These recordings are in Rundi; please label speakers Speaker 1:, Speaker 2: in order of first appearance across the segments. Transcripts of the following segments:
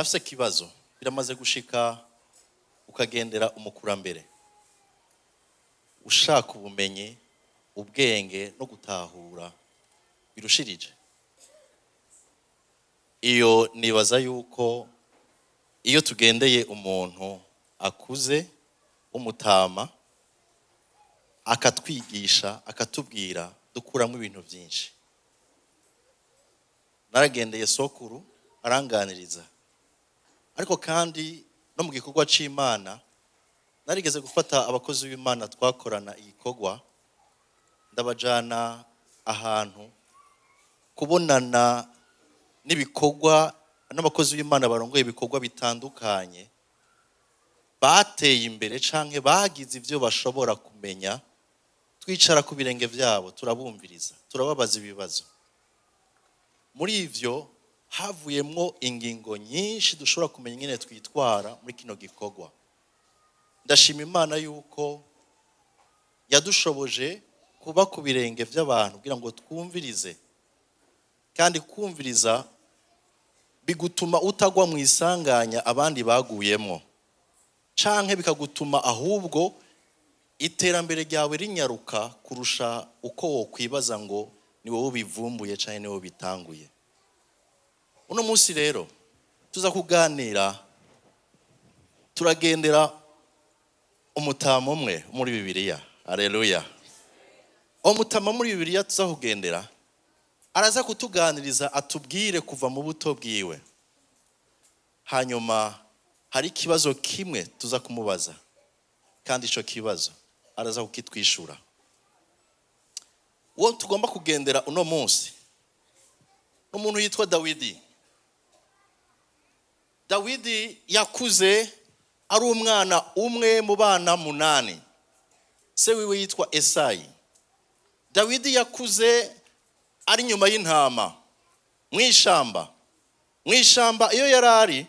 Speaker 1: Ndafise ikibazo. Biramaze gushika ukagendera umukurambere ushaka ubumenyi, ubwenge no gutahura birushirije? Iyo nibaza yuko iyo tugendeye umuntu akuze w'umutama, akatwigisha, akatubwira, dukuramo ibintu byinshi. Naragendeye sokuru, aranganiriza. Ariko kandi no mu gikorwa c'Imana, narigeze gufata abakozi b'Imana twakorana igikorwa, ndabajana ahantu kubonana n'ibikorwa n'abakozi b'Imana barongoye ibikorwa bitandukanye, bateye imbere canke bagize ivyo bashobora kumenya. Twicara ku birenge vyabo, turabumviriza, turababaza ibibazo. Muri ivyo havuyemwo ingingo nyinshi dushobora kumenya ingene twitwara muri kino gikorwa. Ndashima Imana yuko yadushoboje kuba ku birenge by'abantu kugira ngo twumvirize, kandi kumviriza bigutuma utagwa mu isanganya abandi baguyemo, canke bikagutuma ahubwo iterambere ryawe rinyaruka kurusha uko wokwibaza ngo ni wowe ubivumbuye canke ni wowe bitanguye. Uno munsi rero tuza kuganira, turagendera umutama umwe muri Bibiliya. Aleluya! Uwo mutama muri Bibiliya tuza kugendera araza kutuganiriza, atubwire kuva mu buto bwiwe. Hanyuma hari ikibazo kimwe tuza kumubaza, kandi ico kibazo araza kukitwishura. Uwo tugomba kugendera uno munsi ni umuntu yitwa Dawidi. Dawidi yakuze ari umwana umwe mu bana munani. Se wiwe yitwa Esayi. Dawidi yakuze ari inyuma y'intama mu ishamba. Mu ishamba iyo yari ari,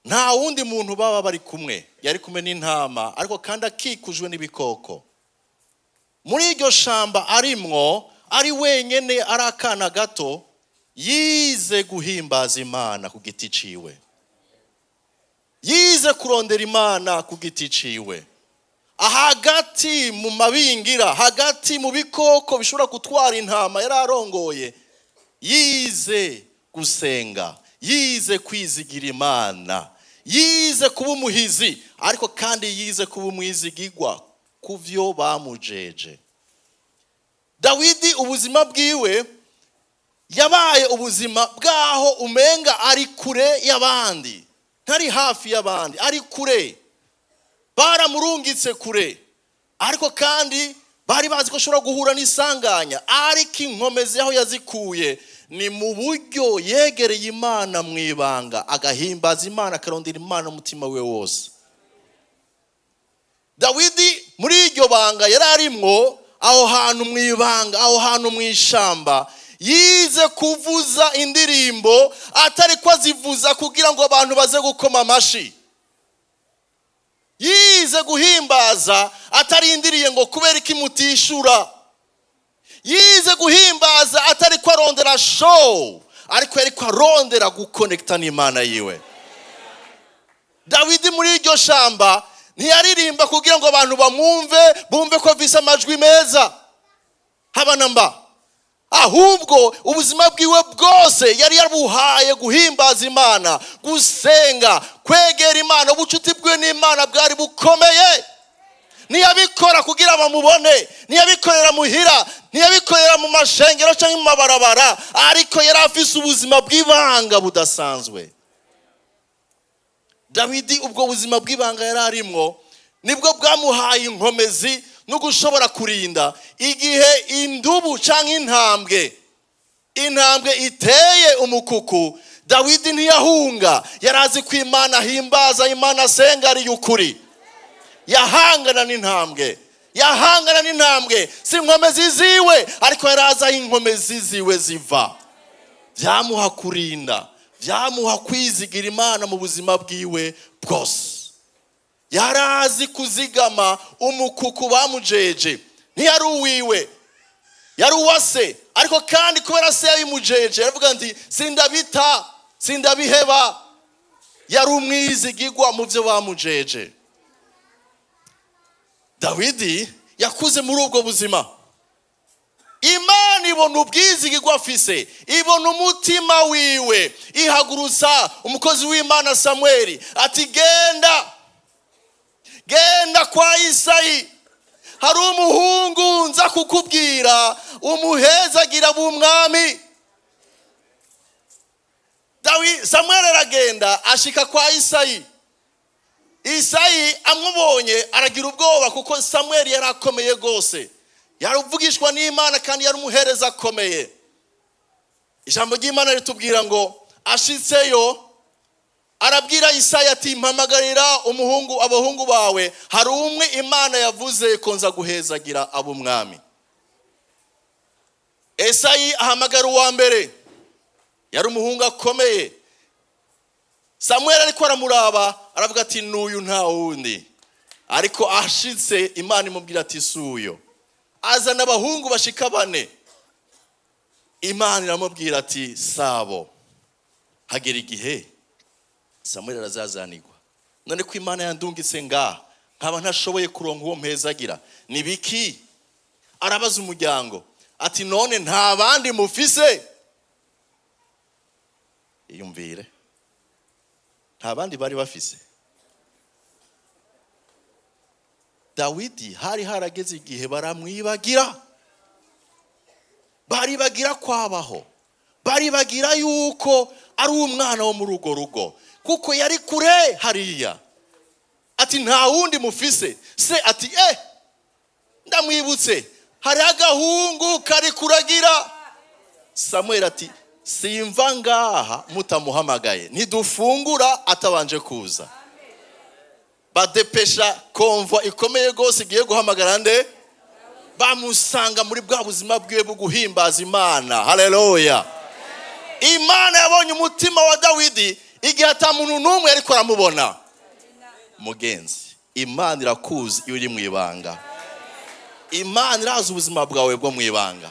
Speaker 1: nta wundi muntu baba bari kumwe. Yari kumwe n'intama, ariko kandi akikujwe n'ibikoko. Muri iryo shamba arimwo ari wenyene, ari akana gato, yize guhimbaza Imana ku giti ciwe, yize kurondera Imana ku giti ciwe. Hagati mu mabingira, hagati mu bikoko bishobora gutwara intama yari arongoye, yize gusenga, yize kwizigira Imana, yize kuba umuhizi, ariko kandi yize kuba umwizigigwa ku vyo bamujeje. Dawidi ubuzima bwiwe yabaye ubuzima bwaho umenga ari kure y'abandi, ntari hafi y'abandi, ari kure. Baramurungitse kure, ariko kandi bari bazi ko ashobora guhura n'isanganya. Ariko inkomezi aho yazikuye ni mu buryo yegereye Imana mu ibanga, agahimbaza Imana, akarondera Imana umutima we wose. Dawidi muri iryo banga yari arimwo, aho hantu mu ibanga, aho hantu mu ishamba, yize kuvuza indirimbo atari ko azivuza kugira ngo abantu baze gukoma amashi. Yize guhimbaza atarindiriye ngo kubera iki mutishura. Yize guhimbaza atari ko arondera show, ariko yari ko arondera gukonekita n'Imana yiwe. Dawidi muri iryo shamba ntiyaririmba kugira ngo abantu bamwumve, bumve ko afise amajwi meza, haba na mba. Ahubwo ubuzima bwiwe bwose yari yabuhaye guhimbaza Imana, gusenga, kwegera Imana. Ubucuti bwiwe n'Imana bwari bukomeye. Ntiyabikora kugira bamubone, ntiyabikorera muhira, ntiyabikorera mu mashengero cyangwa mu mabarabara, ariko yari afise ubuzima bw'ibanga budasanzwe. Dawidi ubwo buzima bw'ibanga yari arimwo nibwo bwamuhaye inkomezi no gushobora kurinda igihe indubu cyangwa intambwe iteye umukuku. Dawidi ntiyahunga. Yari azi ko Imana ahimbaza, Imana asenga ari ukuri. Yahangana n'intambwe, yahangana n'intambwe. Si inkomezi ziwe, ariko yari azi aho inkomezi ziwe ziva. Byamuha kurinda, byamuha kwizigira Imana mu buzima bwiwe bwose. Yari azi kuzigama umukuku bamujeje. Ntiyari uwiwe, yari uwase, ariko kandi kubera se yabimujeje, yaravuga nti: "Sindabita, sindabiheba." Yari umwizigigwa mu byo bamujeje. Dawidi yakuze muri ubwo buzima. Imana ibona ubwizigigwa afise, ibona umutima wiwe, ihagurutsa umukozi w'Imana Samweli ati genda, genda kwa Isayi, hari umuhungu nza kukubwira, umuhezagira b'umwami. Samweli aragenda ashika kwa Isayi. Isayi amubonye aragira ubwoba, kuko Samweli yari akomeye rwose, yaruvugishwa n'Imana kandi yari umuhereza akomeye. Ijambo ry'Imana ritubwira ngo ashitseyo arabwira Isayi ati mpamagarira abahungu bawe, hari umwe Imana yavuze ko nza guhezagira ab'umwami. Esayi ahamagara uwa mbere, yari umuhungu akomeye. Samweli ariko aramuraba aravuga ati n'uyu nta wundi. Ariko ashitse Imana imubwira ati suyo. Azana abahungu bashika bane, Imana iramubwira ati sabo. Hagera igihe Samweli arazazanirwa, none ko Imana yandungitse ngaha nkaba ntashoboye kuronka uwo mpezagira ni biki? Arabaza umuryango ati none nta bandi mufise? Iyumvire, nta bandi bari bafise. Dawidi hari harageze igihe baramwibagira, baribagira kwabaho, baribagira yuko ari umwana wo muri urwo rugo, kuko yari kure hariya. Ati nta wundi mufise? Se ati ndamwibutse, hari agahungu kari kuragira. Samweli ati simva ngaha mutamuhamagaye, ntidufungura atabanje kuza. Badepesha konvoi ikomeye rwose igiye guhamagara nde? Bamusanga muri bwa buzima bwiwe bwo guhimbaza Imana. Haleluya! Imana yabonye umutima wa Dawidi igihe ata muntu n'umwe ariko aramubona. Mugenzi, Imana irakuzi iyo uri mu ibanga. Imana irazi ubuzima bwawe bwo mu ibanga.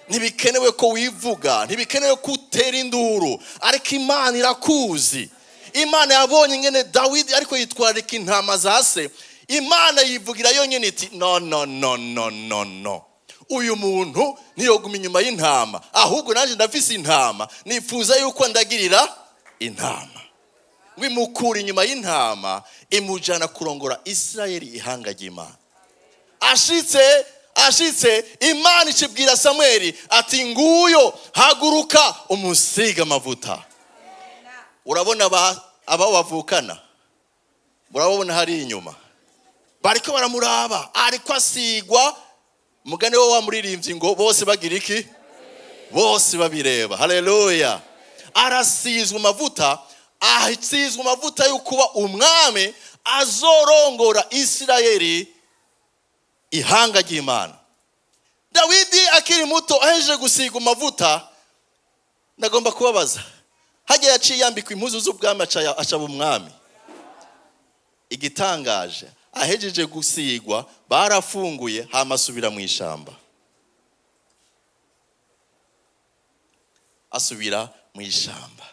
Speaker 1: Ntibikenewe ko wivuga, ntibikenewe ko utera induru, ariko Imana irakuzi. Imana yabonye ingene Dawidi ariko yitwararika intama za se. Imana yivugira yonyine iti no no no no no no, uyu muntu ntiyoguma inyuma y'intama, ahubwo nanjye ndafise intama, nifuza yuko ndagirira intama. Bimukura inyuma y'intama imujana kurongora Isirayeli, ihanga ry'Imana. Ashitse Imana icibwira Samweli ati nguyo, haguruka umusiga amavuta. Urabona aba bavukana, murababona hari inyuma bariko baramuraba, ariko asigwa. Mugane wo wamuririmbyi ngo bose bagira iki? Bose babireba. Haleluya! Arasizwa amavuta, asizwa amavuta yo kuba umwami azorongora Isirayeli, ihanga ry'Imana. Dawidi akiri muto aheje gusiga amavuta, ndagomba kubabaza, hajya yaciye yambikwa impuzu z'ubwami acaba umwami. Igitangaje, ahejeje gusigwa barafunguye, hama asubira mu ishamba. Asubira mu ishamba,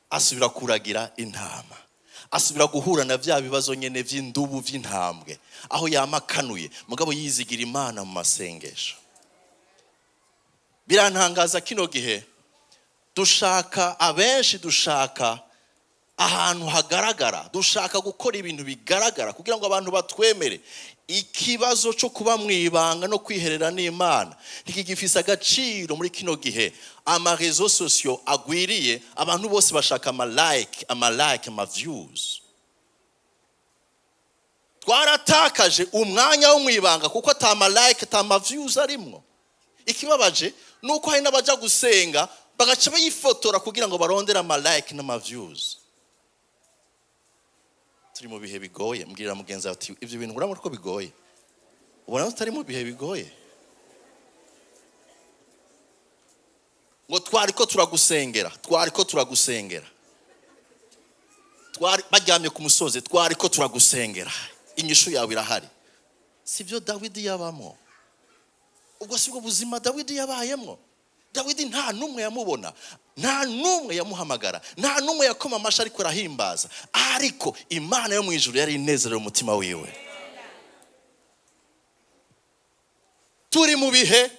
Speaker 1: asubira kuragira intama, asubira guhura na bya bibazo nyene vy'indubu vy'intambwe, aho yamakanuye, mugabo yizigira Imana mu masengesho. Birantangaza kino gihe dushaka, abenshi dushaka ahantu hagaragara, dushaka gukora ibintu bigaragara kugira ngo abantu batwemere. Ikibazo cyo kuba mwibanga no kwiherera n'Imana ntikigifise agaciro muri kino gihe. Ama réseaux sociaux agwiriye, abantu bose bashaka ama like, ama like, ama views. Twaratakaje umwanya wo mwibanga kuko ata ma like, ata ma views arimwo. Ikibabaje nuko hari n'abaja gusenga bagaca bayifotora kugira ngo barondere ama like n'ama views. Turi mu bihe bigoye. Mbwira mugenzi wawe ati ibyo bintu urabona ko bigoye, ubona tutari mu bihe bigoye. Ngo twariko turagusengera, twariko turagusengera, twari baryamye ku musozi, twariko turagusengera, inyishu yawe irahari. Sibyo Dawidi yabamo, ubwo sibwo buzima Dawidi yabayemo. Dawidi nta n'umwe yamubona, nta n'umwe yamuhamagara, nta n'umwe yakoma amashyi ariko arahimbaza, ariko Imana yo mu ijuru yari inezerewe umutima wiwe. Turi mu bihe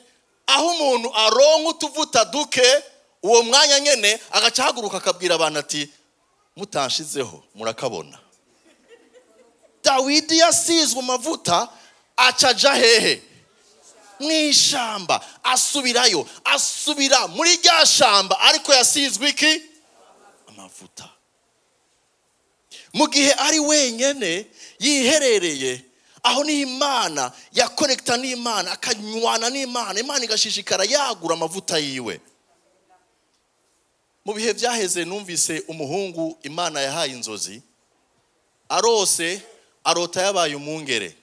Speaker 1: aho umuntu aronka utuvuta duke, uwo mwanya nyene agaca ahaguruka akabwira abantu ati mutanshizeho murakabona. Dawidi yasizwe amavuta aca aja hehe? Mu ishamba. Asubirayo, asubira muri rya shamba, ariko yasizwe iki? Amavuta. Mu gihe ari wenyene yiherereye aho, ni Imana yakonekita n'Imana, akanywana n'Imana, Imana igashishikara yagura amavuta yiwe. Mu bihe byaheze numvise umuhungu Imana yahaye inzozi, arose arota yabaye umwungere.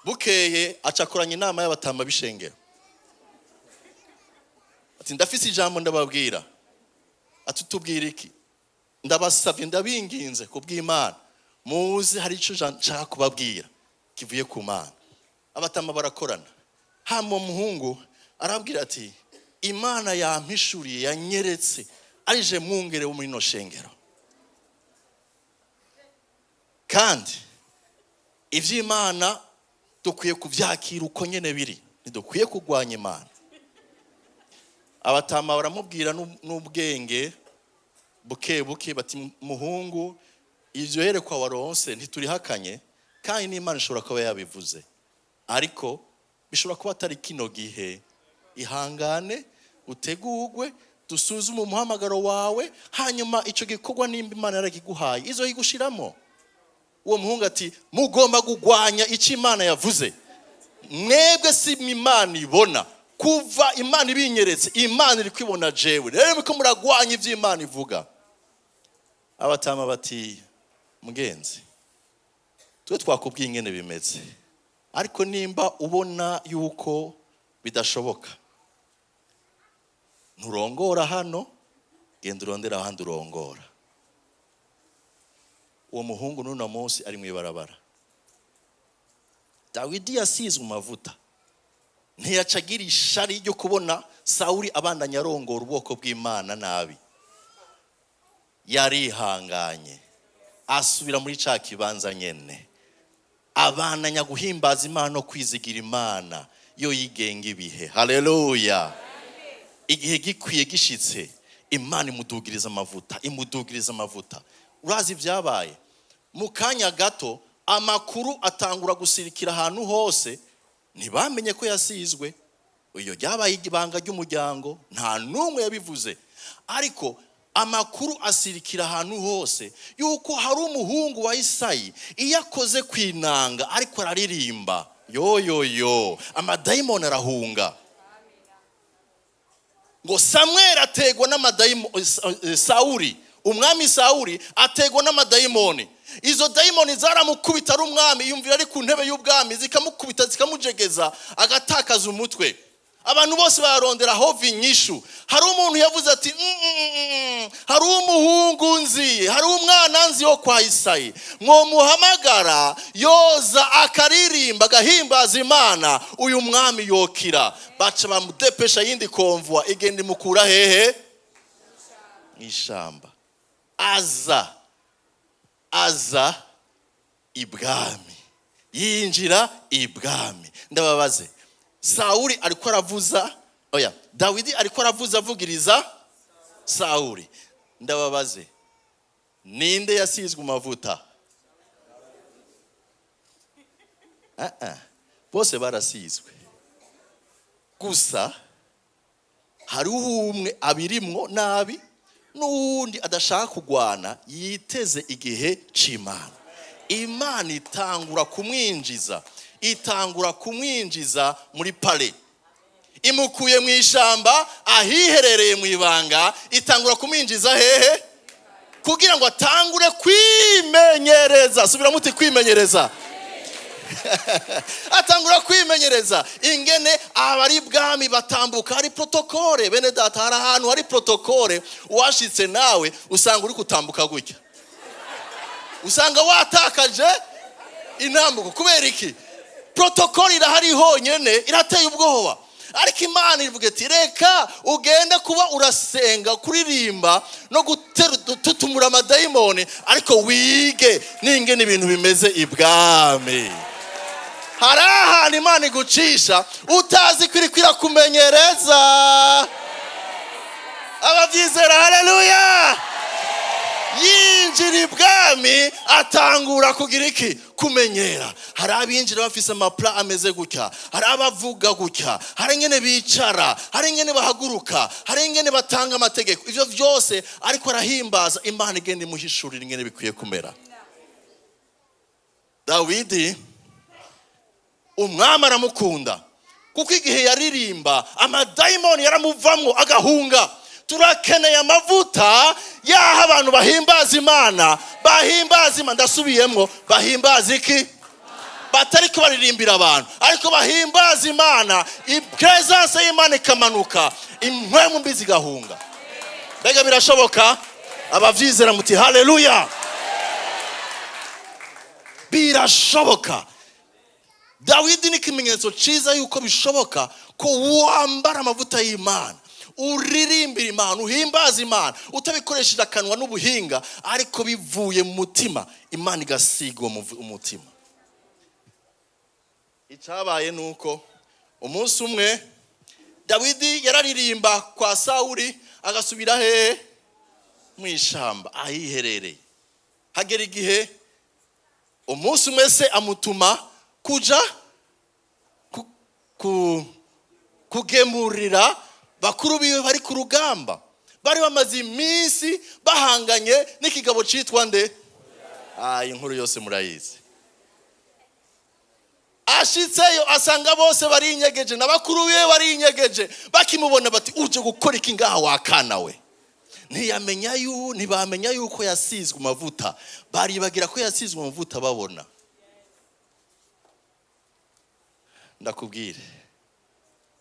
Speaker 1: Bukeye acakoranya inama y'abatama b'ishengero, ati ndafise ijambo ndababwira. Ati tubwira iki? Ndabasabye, ndabinginze kubw'Imana, muze hari icyo nshaka kubabwira kivuye ku Mana. Abatama barakorana, hama umuhungu arabwira ati Imana yampishuriye, yanyeretse arije mwungere wo muri ino shengero, kandi iby'Imana dukwiye kubyakira uko nyene biri, ntidukwiye kurwanya Imana. Abatama baramubwira n'ubwenge buke buke bati muhungu, ivyo yerekwa waronse ntiturihakanye, kandi n'Imana ishobora kuba yabivuze, ariko bishobora kuba atari kino gihe. Ihangane, utegurwe, dusuzume umuhamagaro wawe, hanyuma ico gikorwa nimba Imana yarakiguhaye izo yigushiramo. Uwo muhungu ati mugomba kugwanya icyo Imana yavuze, mwebwe si Imana ibona. Kuva Imana ibinyeretse, Imana iri kwibona jewe, rero muriko muragwanya ivyo Imana ivuga. Abatama bati mugenzi, twe twakubwiye ingene bimeze, ariko nimba ubona yuko bidashoboka, nturongora hano, genda urondera ahandi urongora. Uwo muhungu n'uno munsi ari mu ibarabara. Dawidi yasizwe amavuta, ntiyacagira ishari ryo kubona Sawuli abandanya arongora ubwoko bw'Imana nabi. Yarihanganye, asubira muri ca kibanza nyene, abandanya guhimbaza Imana no kwizigira Imana yo yigenga ibihe. Haleluya! Igihe gikwiye gishitse, Imana imudugiriza amavuta, imudugiriza amavuta. Urazi ibyabaye? Mu kanya gato amakuru atangura gusirikira ahantu hose, ntibamenye ko yasizwe. Iyo ryabaye ibanga ry'umuryango, nta n'umwe yabivuze, ariko amakuru asirikira ahantu hose yuko hari umuhungu wa Isayi, iyo akoze ku inanga ariko araririmba, yoyoyo, amadayimoni arahunga. Ngo Samweli ategwa n'amadayimoni, Sawuli, umwami Sawuli ategwa n'amadayimoni. Izo dayimoni zaramukubita ari umwami, yumvira ari ku ntebe y'ubwami, zikamukubita zikamujegeza, agatakaza umutwe. Abantu bose barondera hova inyishu. Hari umuntu yavuze ati hari umuhungu nzi, hari umwana nzi wo kwa Isayi, mwomuhamagara yoza akaririmba agahimbaza Imana, uyu mwami yokira. Baca bamudepesha yindi konvwa igenda imukura hehe? Mu ishamba. Aza aza ibwami, yinjira ibwami. Ndababaze, Sawuli ariko aravuza, oya, Dawidi ariko aravuza avugiriza Sawuli. Ndababaze, ninde yasizwe amavuta? Bose barasizwe, gusa hariho umwe abirimwo nabi n'uwundi adashaka kugwana, yiteze igihe c'Imana. Imana itangura kumwinjiza, itangura kumwinjiza muri pale, imukuye mu ishamba ahiherereye mu ibanga, itangura kumwinjiza hehe? Kugira ngo atangure kwimenyereza. Subira muti kwimenyereza. Atangura kwimenyereza ingene abari bwami batambuka. Hari protokole bene data, hari ahantu hari protokole, washitse nawe usanga uri kutambuka gutya, usanga watakaje intambuko. Kubera iki? Protokole irahari honyene, irateye ubwoba. Ariko Imana ivuga iti: "Reka ugende kuba urasenga, kuririmba no gututumura amadayimoni, ariko wige n'ingene ibintu bimeze ibwami." Hari ahantu Imana igucisha utazi ko iriko irakumenyereza. Ababyizera, haleluya! Yinjira ibwami, atangura kugira iki? Kumenyera. Hari abinjira bafise amapla ameze gutya, hari abavuga gutya, hari ingene bicara, hari ingene bahaguruka, hari ingene batanga amategeko. Ivyo vyose ariko arahimbaza Imana, igenda imuhishurira ingene bikwiye kumera. Dawidi, umwami aramukunda kuko igihe yaririmba amadayimoni yaramuvamwo agahunga. Turakeneye amavuta y'aho abantu bahimbaza Imana, bahimbaza Imana. Ndasubiyemwo: bahimbaza iki? Batari ko baririmbira abantu, ariko bahimbaza Imana, presence y'Imana ikamanuka, impwemu mbi zigahunga. Mbega birashoboka? Abavyizera muti haleluya! Birashoboka. Dawidi ni ikimenyetso cyiza yuko bishoboka ko wambara amavuta y'Imana, uririmbira Imana, uhimbaza Imana utabikoresheje akanwa n'ubuhinga, ariko bivuye mu mutima, Imana igasiga uwo umutima. Icyabaye ni uko umunsi umwe Dawidi yararirimba kwa Sawuli, agasubira hehe? Mu ishamba ahiherereye. Hagera igihe, umunsi umwe se amutuma kuja kugemurira bakuru biwe bari ku rugamba, bari bamaze iminsi bahanganye n'ikigabo cyitwa nde? Ah, inkuru yose murayizi. Ashitseyo asanga bose barinyegeje, na bakuru biwe barinyegeje. Bakimubona bati: "Uje gukora iki ngaha, wakana we?" Ntiyamenya yu ntibamenya yuko yasizwe amavuta, baribagira ko yasizwe amavuta. Babona, ndakubwire,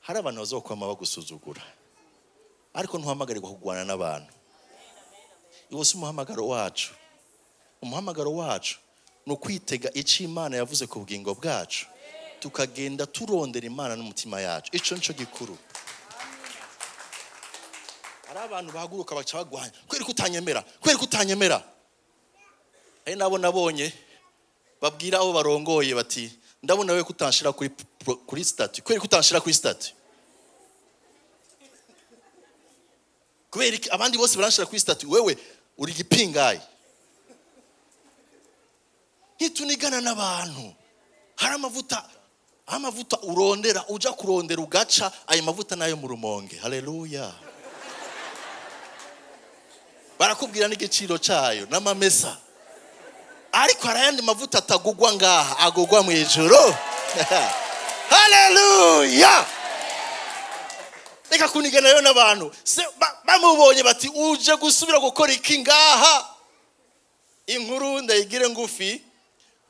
Speaker 1: hari abantu bazokwama bagusuzugura, ariko ntuhamagarirwa kurwana n'abantu. Iwo si umuhamagaro wacu. Umuhamagaro wacu ni ukwitega icyo Imana yavuze ku bugingo bwacu, tukagenda turondera Imana n'umutima yacu. Ico nico gikuru. Hari abantu bahaguruka baca bagwanya: "Kubera ko utanyemera, kubera ko utanyemera." Hari nabo nabonye babwira abo barongoye bati: "Ndabona wewe kutanshira kuri statut, kubera ko utanshira kuri statut, kubera iki abandi bose baranshira kuri statut, wewe uri gipingayi?" Ntitunigana n'abantu. Hari amavuta urondera, uja kurondera ugaca. Ayo mavuta nayo mu Rumonge, haleluya, barakubwira n'igiciro cyayo n'amamesa. Ariko hari ayandi mavuta atagugwa ngaha, agugwa mu ijuru. Haleluya! Reka kunigana rero n'abantu. Bamubonye bati: "Uje gusubira gukora iki ngaha?" Inkuru ndayigire ngufi,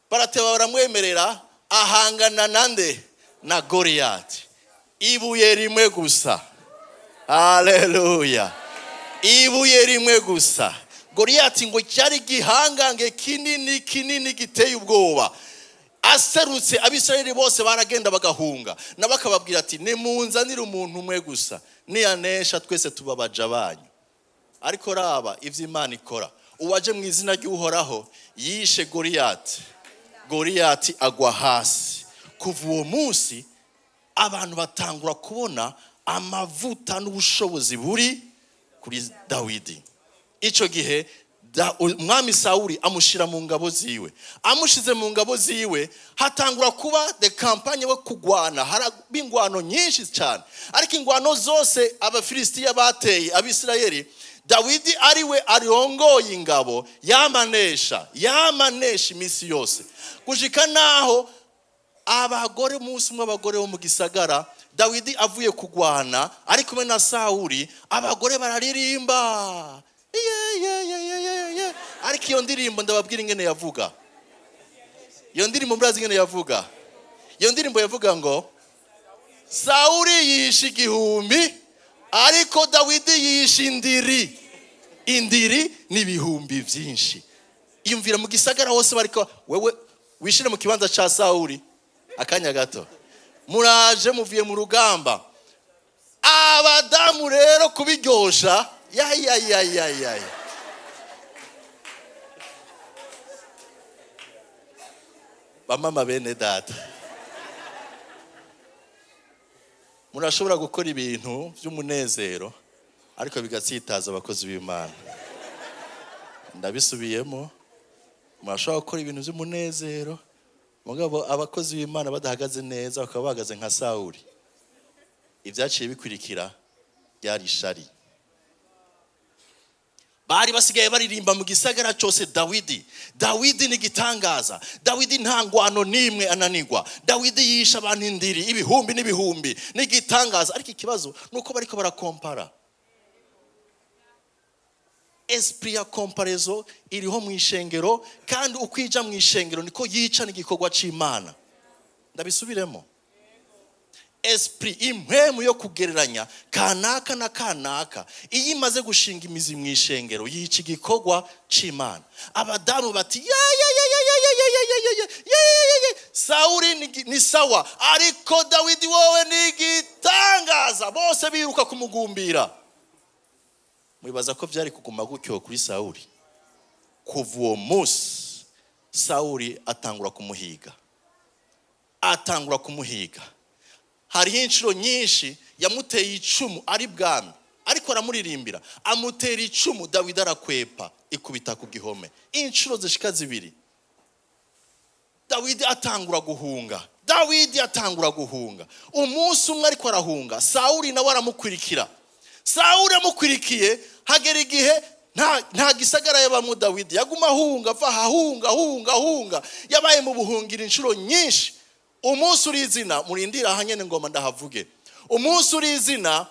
Speaker 1: barateba baramwemerera, ahangana nande? Na Goriyati. Ibuye rimwe gusa, haleluya, ibuye rimwe gusa. Goriyati ngo cyari igihangange kinini kinini giteye ubwoba. Aserutse, Abisirayeli bose baragenda bagahunga. Nabo akababwira ati: "Nimunzanire umuntu umwe gusa, niyanesha twese tuba abaja banyu." Ariko raba ivyo Imana ikora: uwaje mu izina ry'Uhoraho yishe Goriyati, Goriyati agwa hasi. Kuva uwo munsi abantu batangura kubona amavuta n'ubushobozi buri kuri Dawidi. Icyo gihe umwami Sawuli amushyira mu ngabo ziwe. Amushize mu ngabo ziwe, hatangura kuba de campagne yo kugwana. Haraba ingwano nyinshi cyane, ariko ingwano zose Abafilisitiya bateye Abisirayeli, Dawidi ariwe arongoye ingabo yamanesha, yamanesha iminsi yose, gushika naho abagore, umunsi umwe abagore bo mu gisagara, Dawidi avuye kugwana ari kumwe na Sawuli, abagore bararirimba: "Ye, ye, ye, ye, ye, ye." Ariko iyo ndirimbo, ndababwira ingene yavuga iyo ndirimbo. Murazi ingene yavuga iyo ndirimbo? Yavuga ngo: "Sawuli yishe igihumbi, ariko Dawidi yishe indiri." Indiri ni ibihumbi byinshi. Iyumvira mu gisagara hose bariko, wewe wishire mu kibanza ca Sawuli akanya gato. Muraje muvuye mu rugamba. Abadamu rero kubiryosha, ya ya ya ya ya. Bamama bene data, murashobora gukora ibintu by'umunezero ariko bigatsitaza abakozi b'Imana. Ndabisubiyemo, murashobora gukora ibintu by'umunezero mugabo abakozi b'Imana badahagaze neza, bakaba bahagaze nka Sawuli. Ibyaciye bikurikira byari ishari. Bari basigaye baririmba mu gisagara cyose Dawidi. Dawidi ni gitangaza. Dawidi nta ngwano nimwe ananigwa. Dawidi yisha abantu indiri ibihumbi n'ibihumbi, ni gitangaza. Ariko ikibazo nuko bariko barakompara. Esprit ya comparaison iriho mu ishengero, kandi ukwija mu ishengero niko yica n'igikorwa c'Imana. Ndabisubiremo. Esprit, impwemu yo kugereranya kanaka na kanaka, iyo imaze gushinga imizi mu ishengero yica igikorwa c'Imana. Abadamu bati ya ya ya ya ya ya ya ya ya ya ya ya ya, Sawuli ni sawa, ariko Dawidi wowe ni igitangaza. Bose biruka kumugumbira. Mwibaza ko byari kuguma gutyo kuri Sawuli? Kuva uwo munsi Sawuli atangura kumuhiga, atangura kumuhiga. Hariho inshuro nyinshi yamuteye icumu ari bwami, ariko aramuririmbira, amutera icumu, Dawidi arakwepa, ikubita ku gihome inshuro zishika 2. Dawidi atangura guhunga, Dawidi atangura guhunga. Umunsi umwe ariko arahunga, Sawuli nawe aramukurikira. Sawuli amukwirikiye, hagera igihe nta gisagara yabamo Dawidi, yaguma ahunga, ava ahunga, ahunga, ahunga. Yabaye mu buhungiro inshuro nyinshi. Umunsi uri izina, murindira aha nyene ngoma ndahavuge. Umunsi uri izina,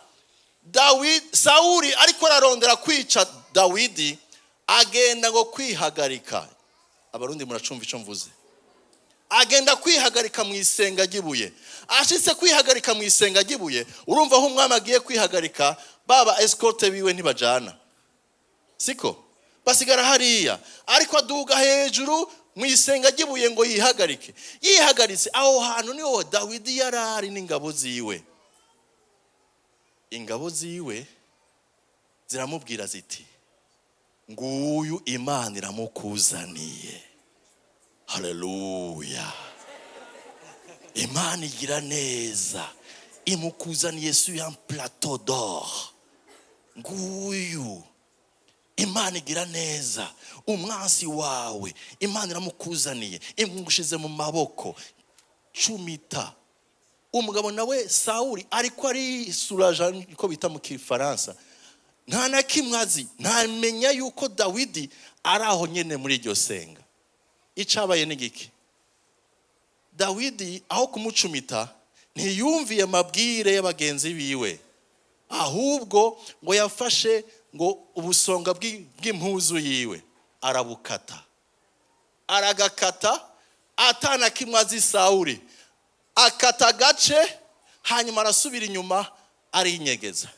Speaker 1: Sawuli ariko ararondera kwica Dawidi, agenda ngo kwihagarika. Abarundi muracumva ico mvuze. Agenda kwihagarika mu isenga ry'ibuye. Ashitse kwihagarika mu isenga ry'ibuye, urumva aho umwami agiye kwihagarika, baba escorte biwe ntibajana, siko basigara hariya. Ariko aduga hejuru mu isenga ry'ibuye ngo yihagarike. Yihagaritse aho hantu niho Dawidi yarari n'ingabo ziwe. Ingabo ziwe ziramubwira ziti, nguyu Imana iramukuzaniye. Haleluya. Imana igira neza, imukuzaniye sur un plateau d'or. Nguyu Imana igira neza, umwansi wawe Imana iramukuzaniye, imugushize mu maboko. Cumita. Umugabo nawe Sawuli ariko ari suraja, niko bita mu Kifaransa, nta na kimwe azi, ntamenya yuko Dawidi ari aho nyene muri iryo senga. Icabaye ni giki? Dawidi aho kumucumita ntiyumviye amabwire y'abagenzi biwe, ahubwo ngo yafashe ngo ubusonga bw'impuzu yiwe arabukata, aragakata atana kimwe azi Sawuli, akata agace, hanyuma arasubira inyuma arinyegeza.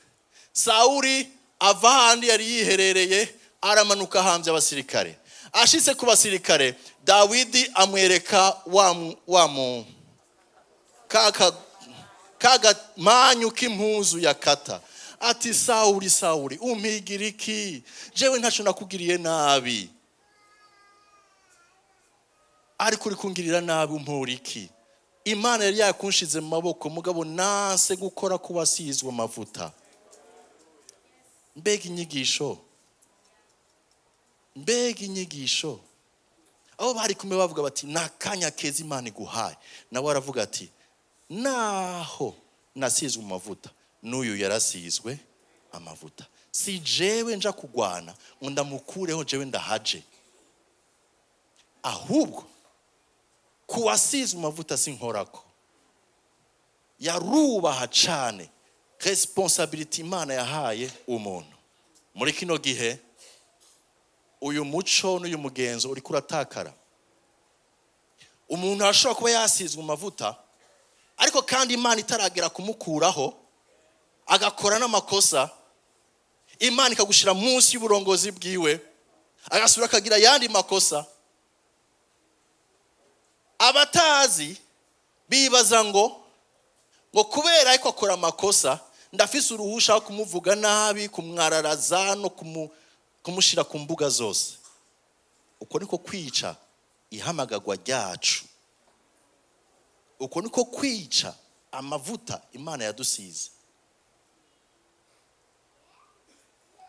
Speaker 1: Sawuli ava ahandi yari yiherereye, aramanuka ahambye abasirikare. Ashitse ku basirikare, Dawidi amwereka wa mu kaka kagamanyu k'impuzu yakata. Ati Sawuli, Sawuli, umpigira iki? Jewe ntaco nakugiriye nabi, ariko uri kungirira nabi, umpora iki? Imana yari yakunshize mu maboko, mugabo nanse gukora ku wasizwe amavuta. Mbega inyigisho, mbega inyigisho. Abo bari kumwe bavuga bati nakanya keza Imana iguhaye, nawe aravuga ati naho nasizwe amavuta, n'uyu yarasizwe amavuta, si jewe nja kugwana ngo ndamukureho, jewe ndahaje, ahubwo kuwasizwe amavuta sinkorako. Yarubaha cane responsibility Imana yahaye umuntu. Muri kino gihe uyu muco n'uyu mugenzo uri kuratakara. Umuntu arashobora kuba yasizwe amavuta, ariko kandi Imana itaragera kumukuraho, agakora n'amakosa, Imana ikagushira munsi y'uburongozi bwiwe, agasubira akagira yandi makosa. Abatazi bibaza ngo kubera ariko akora amakosa Ndafise uruhusha wo kumuvuga nabi, kumwararaza no kumushyira ku mbuga zose. Uko niko kwica ihamagagwa ryacu, uko niko kwica amavuta Imana yadusize.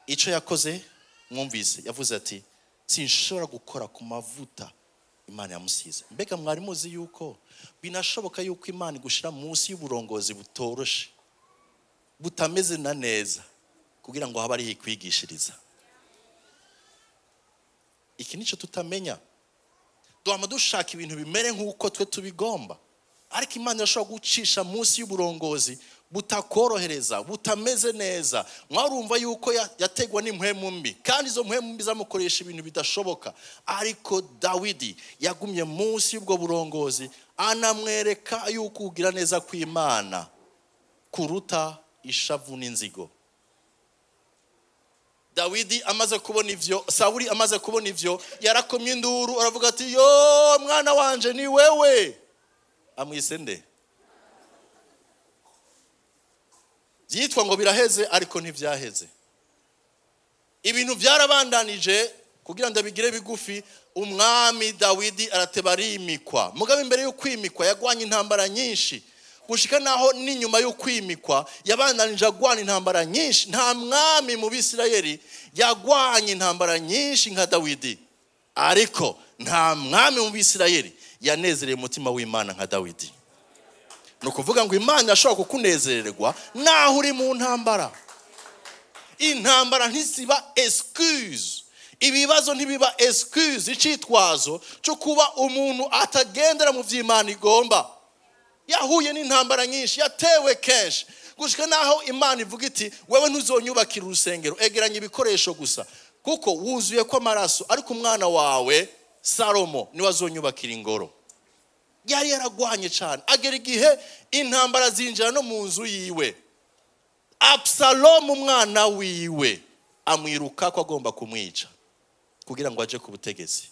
Speaker 1: Icyo yakoze mwumvise, yavuze ati sinshobora gukora ku mavuta Imana yamusize. Mbega mwari muzi yuko binashoboka yuko Imana igushira munsi y'uburongozi butoroshe, butameze na neza, kugira ngo habe ariho ikwigishiriza? Iki nicyo tutamenya. Duhama dushaka ibintu bimere nk'uko twe tubigomba, ariko Imana irashobora gucisha munsi y'uburongozi butakorohereza, butameze neza. Mwarumva yuko yategwa n'impwemu mbi, kandi izo mpwemu mbi zamukoresha ibintu bidashoboka. Ariko Dawidi yagumye munsi y'ubwo burongozi, anamwereka yuko kugira neza kw'Imana kuruta ishavu n'inzigo. Dawidi amaze kubona ivyo, Sawuli amaze kubona ivyo, yarakomye induru aravuga ati yo mwana wanje ni wewe. Amwise nde? Byitwa ngo biraheze, ariko ntibyaheze. Ibintu byarabandanije. Kugira ngo bigire bigufi, umwami Dawidi arateba arimikwa. Mugabo imbere yo kwimikwa yagwanye intambara nyinshi, gushika naho n'inyuma yo kwimikwa yabandanije agwana intambara nyinshi. Nta mwami mu Bisirayeli yagwanye intambara nyinshi nka Dawidi, ariko nta mwami mu Bisirayeli yanezereye umutima w'Imana nka Dawidi. Ni ukuvuga ngo Imana ashobora kukunezererwa naho uri mu ntambara. Intambara ntisiba excuse, ibibazo ntibiba excuse, icitwazo cyo kuba umuntu atagendera mu vy'Imana igomba. Yahuye n'intambara nyinshi, yatewe kenshi, gushika naho Imana ivuga iti wewe ntuzonyubakira urusengero, egeranya ibikoresho gusa kuko wuzuye ko amaraso, ariko umwana wawe Salomo niwe azonyubakira ingoro. Yari yaragwanye cyane, agera igihe intambara zinjira no mu nzu yiwe. Absalomu umwana wiwe amwiruka ko agomba kumwica kugira ngo aje ku butegetsi.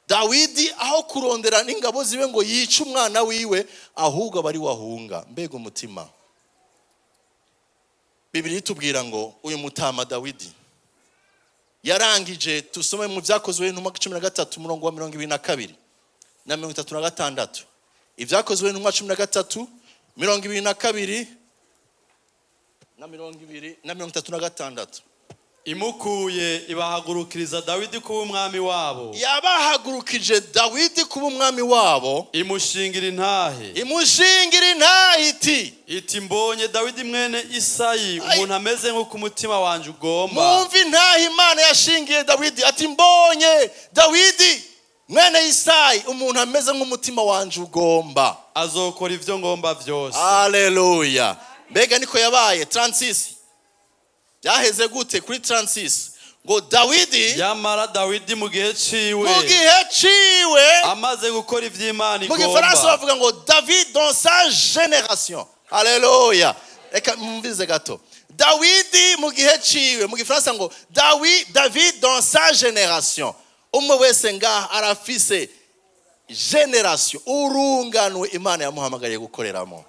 Speaker 1: Dawidi aho kurondera n'ingabo ziwe ngo yice umwana wiwe, ahubwo abari wahunga. Mbega umutima! Bibiliya itubwira ngo uyu mutama Dawidi yarangije, tusome mu Byakozwe n'Intumwa 13 umurongo wa 22 na 36. Ibyakozwe n'Intumwa 13 22 na 36.
Speaker 2: Imukuye ibahagurukiriza Dawidi kuba umwami wabo.
Speaker 1: Yabahagurukije Dawidi kuba umwami wabo.
Speaker 2: Imushingira intahe.
Speaker 1: Imushingira intahe iti
Speaker 2: mbonye Dawidi mwene Isayi, umuntu ameze nk'uko umutima wanje ugomba.
Speaker 1: Mwumva intahe Imana yashingiye Dawidi, ati mbonye Dawidi mwene Isayi, umuntu ameze nk'umutima wanje ugomba,
Speaker 2: azokora ivyo ngomba vyose.
Speaker 1: Haleluya. Mbega niko yabaye 36. Byaheze gute kuri 36? Ngo Dawidi
Speaker 2: yamara Dawidi mu gihe ciwe,
Speaker 1: mu gihe ciwe
Speaker 2: amaze gukora ivy'Imana
Speaker 1: mu gifaransa
Speaker 2: igomba,
Speaker 1: bavuga ngo David dans sa génération. Haleluya. Reka mumvize gato. Dawidi mu gihe ciwe, mu gifaransa ngo David dans sa génération. Umwe wese ngaha arafise génération, urunganwe Imana yamuhamagariye gukoreramo.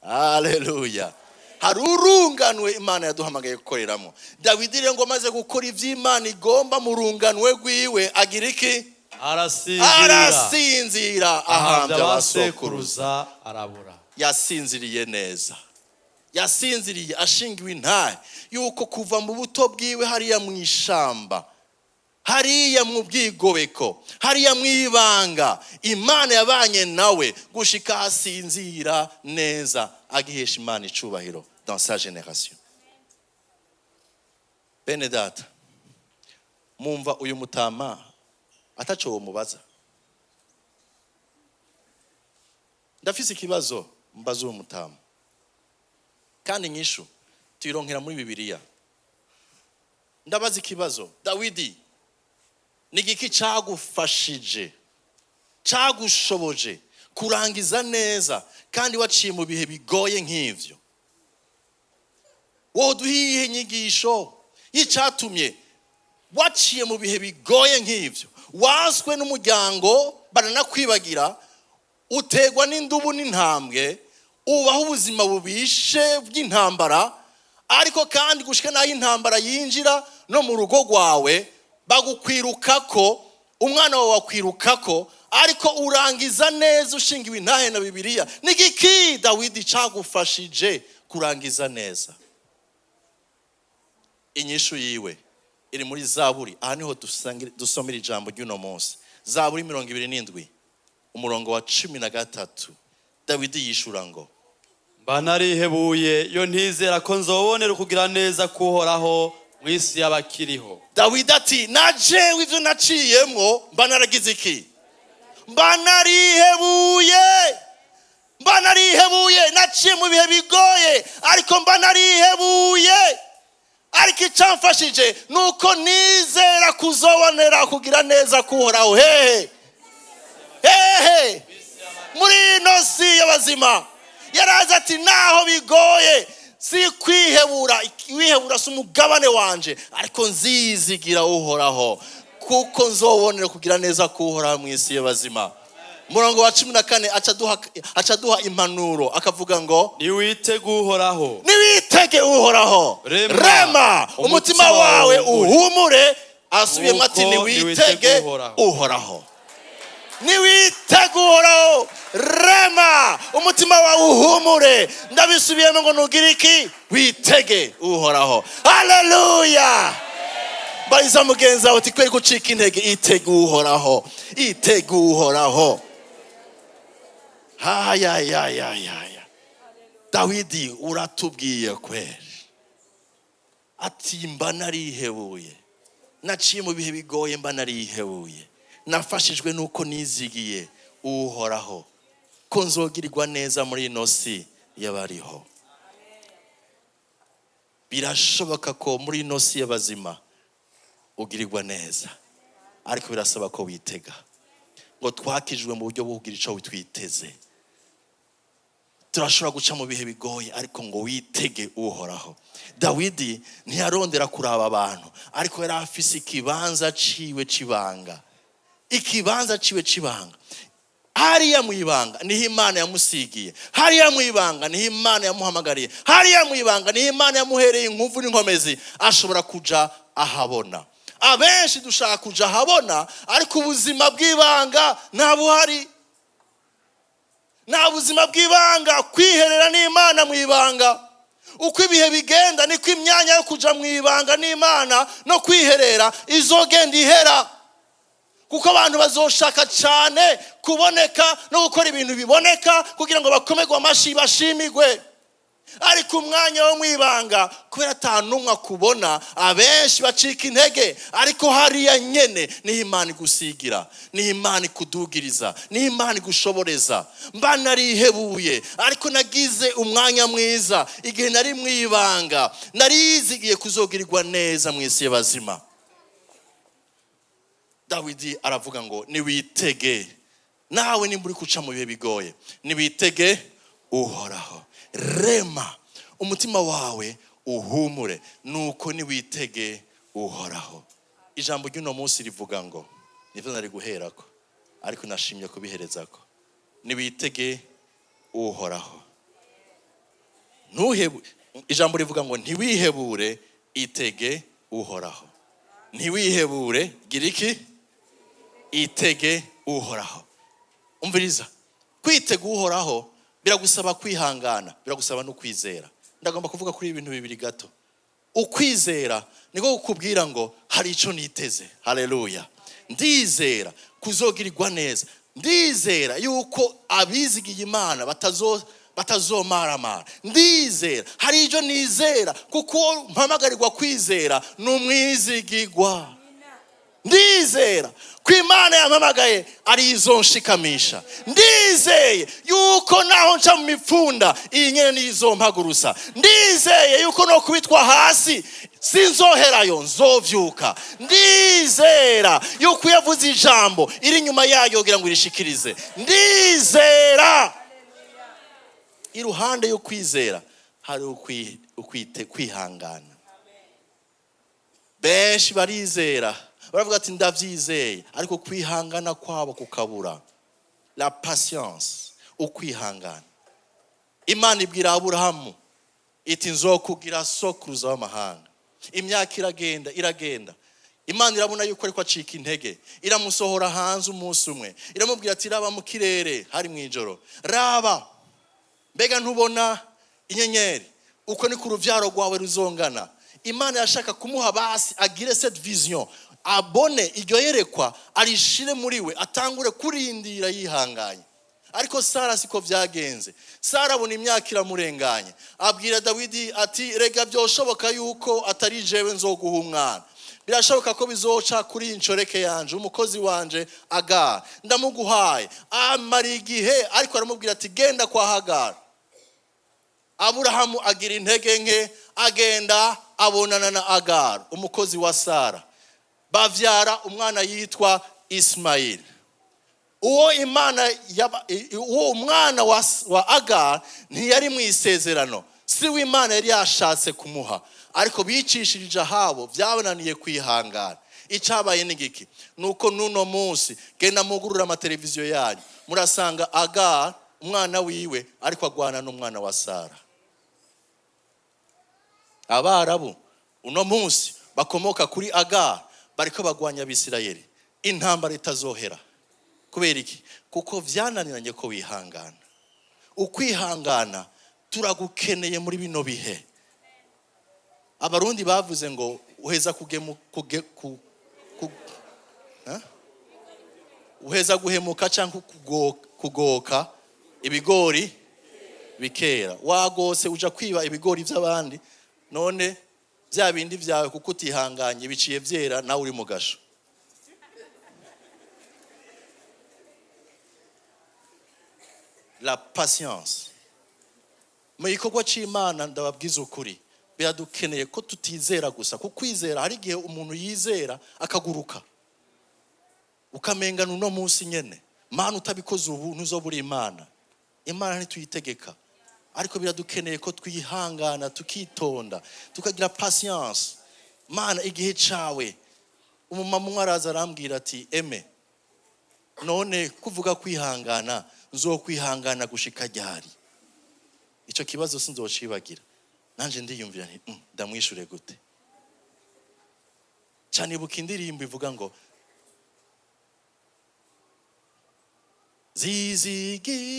Speaker 1: Haleluya. Hari urunganwe Imana yaduhamagaye gukoreramo. Dawidi rero ngo amaze gukora ivy'Imana igomba mu runganwe rwiwe, agira iki? Arasinzira, ahambya abasokuruza,
Speaker 2: arabura.
Speaker 1: Yasinziriye neza, yasinziriye ashingiwe intahe yuko kuva mu buto bwiwe hariya mu ishamba, hariya mu bwigobeko, hariya mu ibanga, Imana yabanye nawe gushika asinzira neza, agihesha Imana icubahiro dans sa génération. Bene data, mumva uyu mutama ataco womubaza. Ndafise ikibazo mbaza uwo mutama, kandi inyishu tuyironkera muri Bibiliya. Ndabaza ikibazo, Dawidi, ni igiki cagufashije, cagushoboje kurangiza neza kandi waciye mu bihe bigoye nk'ivyo? Woduha iyihe nyigisho y'icatumye waciye mu bihe bigoye nk'ivyo, wanswe n'umuryango baranakwibagira, utegwa n'indubu n'intambwe, Ubaho ubuzima bubishe bw'intambara, ariko kandi gushika n'aho intambara yinjira no mu rugo rwawe, bagukwirukako, umwana wawe wakwirukako, ariko urangiza neza ushingiwe intahe na Bibiliya. Ni igiki, Dawidi, cagufashije kurangiza neza? Inyishu yiwe iri muri Zaburi. Aha niho dusomera ijambo ry'uno munsi, Zaburi 27, umurongo wa 13. Dawidi yishura ngo:
Speaker 2: Mba narihebuye iyo ntizera ko nzobonera ukugira neza k'Uhoraho mu isi y'abakiriho.
Speaker 1: Dawidi ati: "Najewe ivyo naciyemwo, mba naragize iki? Mba narihebuye, mba narihebuye. Naciye mu bihe bigoye, ariko mba narihebuye. Ariko icamfashije ni uko nizera kuzobonera kugira neza kuhoraho." Hehe? Hehe? Muri ino si y'abazima. Yarazi ati: "Naho bigoye, si kwihebura, wihebura si umugabane wanje, ariko nzizigira Uhoraho, kuko nzobonera kugira neza kuhoraho mu isi y'abazima." Umurongo wa 14 aca aduha impanuro, akavuga ngo:
Speaker 2: Niwitege Uhoraho.
Speaker 1: Niwitege Uhoraho.
Speaker 2: Rema,
Speaker 1: rema umutima
Speaker 2: umutima
Speaker 1: wawe
Speaker 2: wawe
Speaker 1: uhumure. Asubiyemo ati:
Speaker 2: Nuko
Speaker 1: "Niwitege
Speaker 2: niwitege Uhoraho."
Speaker 1: Uhoraho. Niwitege Uhoraho, rema umutima wawe uhumure." Ndabisubiyemo ngo: nugire iki? Witege Uhoraho. Haleluya! Bariza mugenzi wawe uti: "Kweri gucika intege, itege Uhoraho, itege Uhoraho." Hayayayayaya! Dawidi uratubwiye kweri, ati: "Mba narihebuye, naciye mu bihe bigoye, mba narihebuye. Nafashijwe nuko nizigiye Uhoraho ko nzogirirwa neza muri ino si y'abariho." Birashoboka ko muri ino si y'abazima ugirirwa neza, ariko birasaba ko witega. Ngo twakijwe mu buryo bwo kugira icyo twiteze. Turashobora guca mu bihe bigoye, ariko ngo witege Uhoraho. Dawidi ntiyarondera kuraba abantu, ariko yari afise ikibanza ciwe c'ibanga, ikibanza ciwe c'ibanga. Hariya mu ibanga niho Imana yamusigiye, hariya mu ibanga niho Imana yamuhamagariye, hariya mu ibanga niho Imana yamuhereye inkuvu n'inkomezi, ashobora kuja ahabona. Abenshi dushaka kuja ahabona, ariko ubuzima bw'ibanga nta buhari, nta buzima bw'ibanga, kwiherera n'Imana mu ibanga. Uko ibihe bigenda, niko imyanya yo kuja mu ibanga n'Imana no kwiherera izogenda ihera, kuko abantu bazoshaka cyane kuboneka no gukora ibintu biboneka kugira ngo bakomerwe amashyi, bashimigwe. Ariko umwanya wo mu ibanga, kubera atanumwe akubona, abenshi bacika intege. Ariko hariya nyene niho Imana igusigira, niho Imana ikudugiriza, niho Imana igushoboreza. "Mba narihebuye, ariko nagize umwanya mwiza igihe nari mu ibanga, narizigiye kuzogirirwa neza mu isi y'abazima." Dawidi aravuga ngo niwitege. Nawe nimba uri guca mu bihe bigoye, niwitege Uhoraho, rema umutima wawe uhumure, nuko niwitege Uhoraho. Ijambo ry'uno munsi rivuga ngo, nivyo nari guherako, ariko nashimye kubiherezako: niwitege Uhoraho. Ntuhebu. Ijambo rivuga ngo: "Ntiwihebure, itege Uhoraho." Ntiwihebure, gira iki? Itege Uhoraho. Umviriza, kwitega Uhoraho biragusaba kwihangana, biragusaba no kwizera. Ndagomba kuvuga kuri ibintu bibiri gato. Ukwizera niko kukubwira ngo hari icyo niteze. Haleluya! Ndizera kuzogirirwa neza, ndizera yuko abizigiye Imana batazomaramara. Ndizera, hari icyo nizera, kuko mpamagarirwa kwizera ni umwizigigwa. Ndizera ko Imana yampamagaye ari izonshikamisha. Ndizeye yuko naho nca mu mipfunda, iyi nyene niyo izompagurusa. Ndizeye yuko no kubitwa hasi sinzoherayo, nzovyuka. Ndizera yuko iyo avuze ijambo, iri inyuma yayo kugira ngo irishikirize. Ndizera. Iruhande yo kwizera hari kwihangana. Benshi barizera, baravuga ati: "Ndabyizeye," ariko kwihangana kwabo kukabura, la patience, ukwihangana. Imana ibwira Aburahamu iti: "Nzokugira sokuruza w'amahanga." Imyaka iragenda, iragenda. Imana irabona yuko ariko acika intege, iramusohora hanze umunsi umwe, iramubwira ati: "Raba mu kirere." Hari mu ijoro. "Raba, mbega ntubona inyenyeri? Uko ni ku rubyaro rwawe ruzongana." Imana yashaka kumuha basi agire cette vision, abone iryo yerekwa, arishire muri we, atangure kurindira yihanganye. Ariko Sara siko byagenze. Sara abona imyaka iramurenganye, abwira Dawidi ati: "Rega byoshoboka yuko atari jewe nzoguha umwana, birashoboka ko bizoca kuri iyi nshoreke yanje, umukozi wanje Agara. Ndamuguhaye." Amara igihe, ariko aramubwira ati: "Genda kwa Hagara." Aburahamu agira intege nke, agenda abonana na Agara, umukozi wa Sara, bavyara umwana yitwa Isimayili. Uwo Imana uwo umwana wa Agara ntiyari mu isezerano, si we Imana yari yashatse kumuha, ariko bicishirije ahabo, byabananiye kwihangana. Icyabaye ni giki? Nuko n'uno munsi, genda mugurura amateleviziyo yanyu, murasanga Agara, umwana wiwe, ariko agwana n'umwana wa Sara. Abarabu uno munsi bakomoka kuri Agara bariko bagwanya Abisirayeli, intambara itazohera. Kubera iki? Kuko vyananiranye ko wihangana. Ukwihangana turagukeneye muri bino bihe. Abarundi bavuze ngo uheza kugemu, kuge, ku, ku, ha? Uheza guhemuka cyangwa kugoka ibigori bikera. Wagose uja kwiba ibigori by'abandi, none bya bindi byawe, kuko utihanganye, biciye byera, nawe uri mu gasho. La patience mu gikorwa cy'Imana, ndababwiza ukuri, biradukeneye ko tutizera gusa. Kuko kwizera, hari igihe umuntu yizera akaguruka, ukamengana uno munsi nyene: "Mana, utabikoze ubu ntuzobura Imana." Imana ntituyitegeka, ariko biradukeneye ko twihangana, tukitonda, tukagira patience. Mana, igihe cawe. Umumama umwe araza arambwira ati: "Eme, none kuvuga kwihangana, nzokwihangana gushika ryari?" Icyo kibazo sinzocibagira. Nanje ndiyumvira nti: Ndamwishure gute?" Cyane ibuka indirimbo ivuga ngo: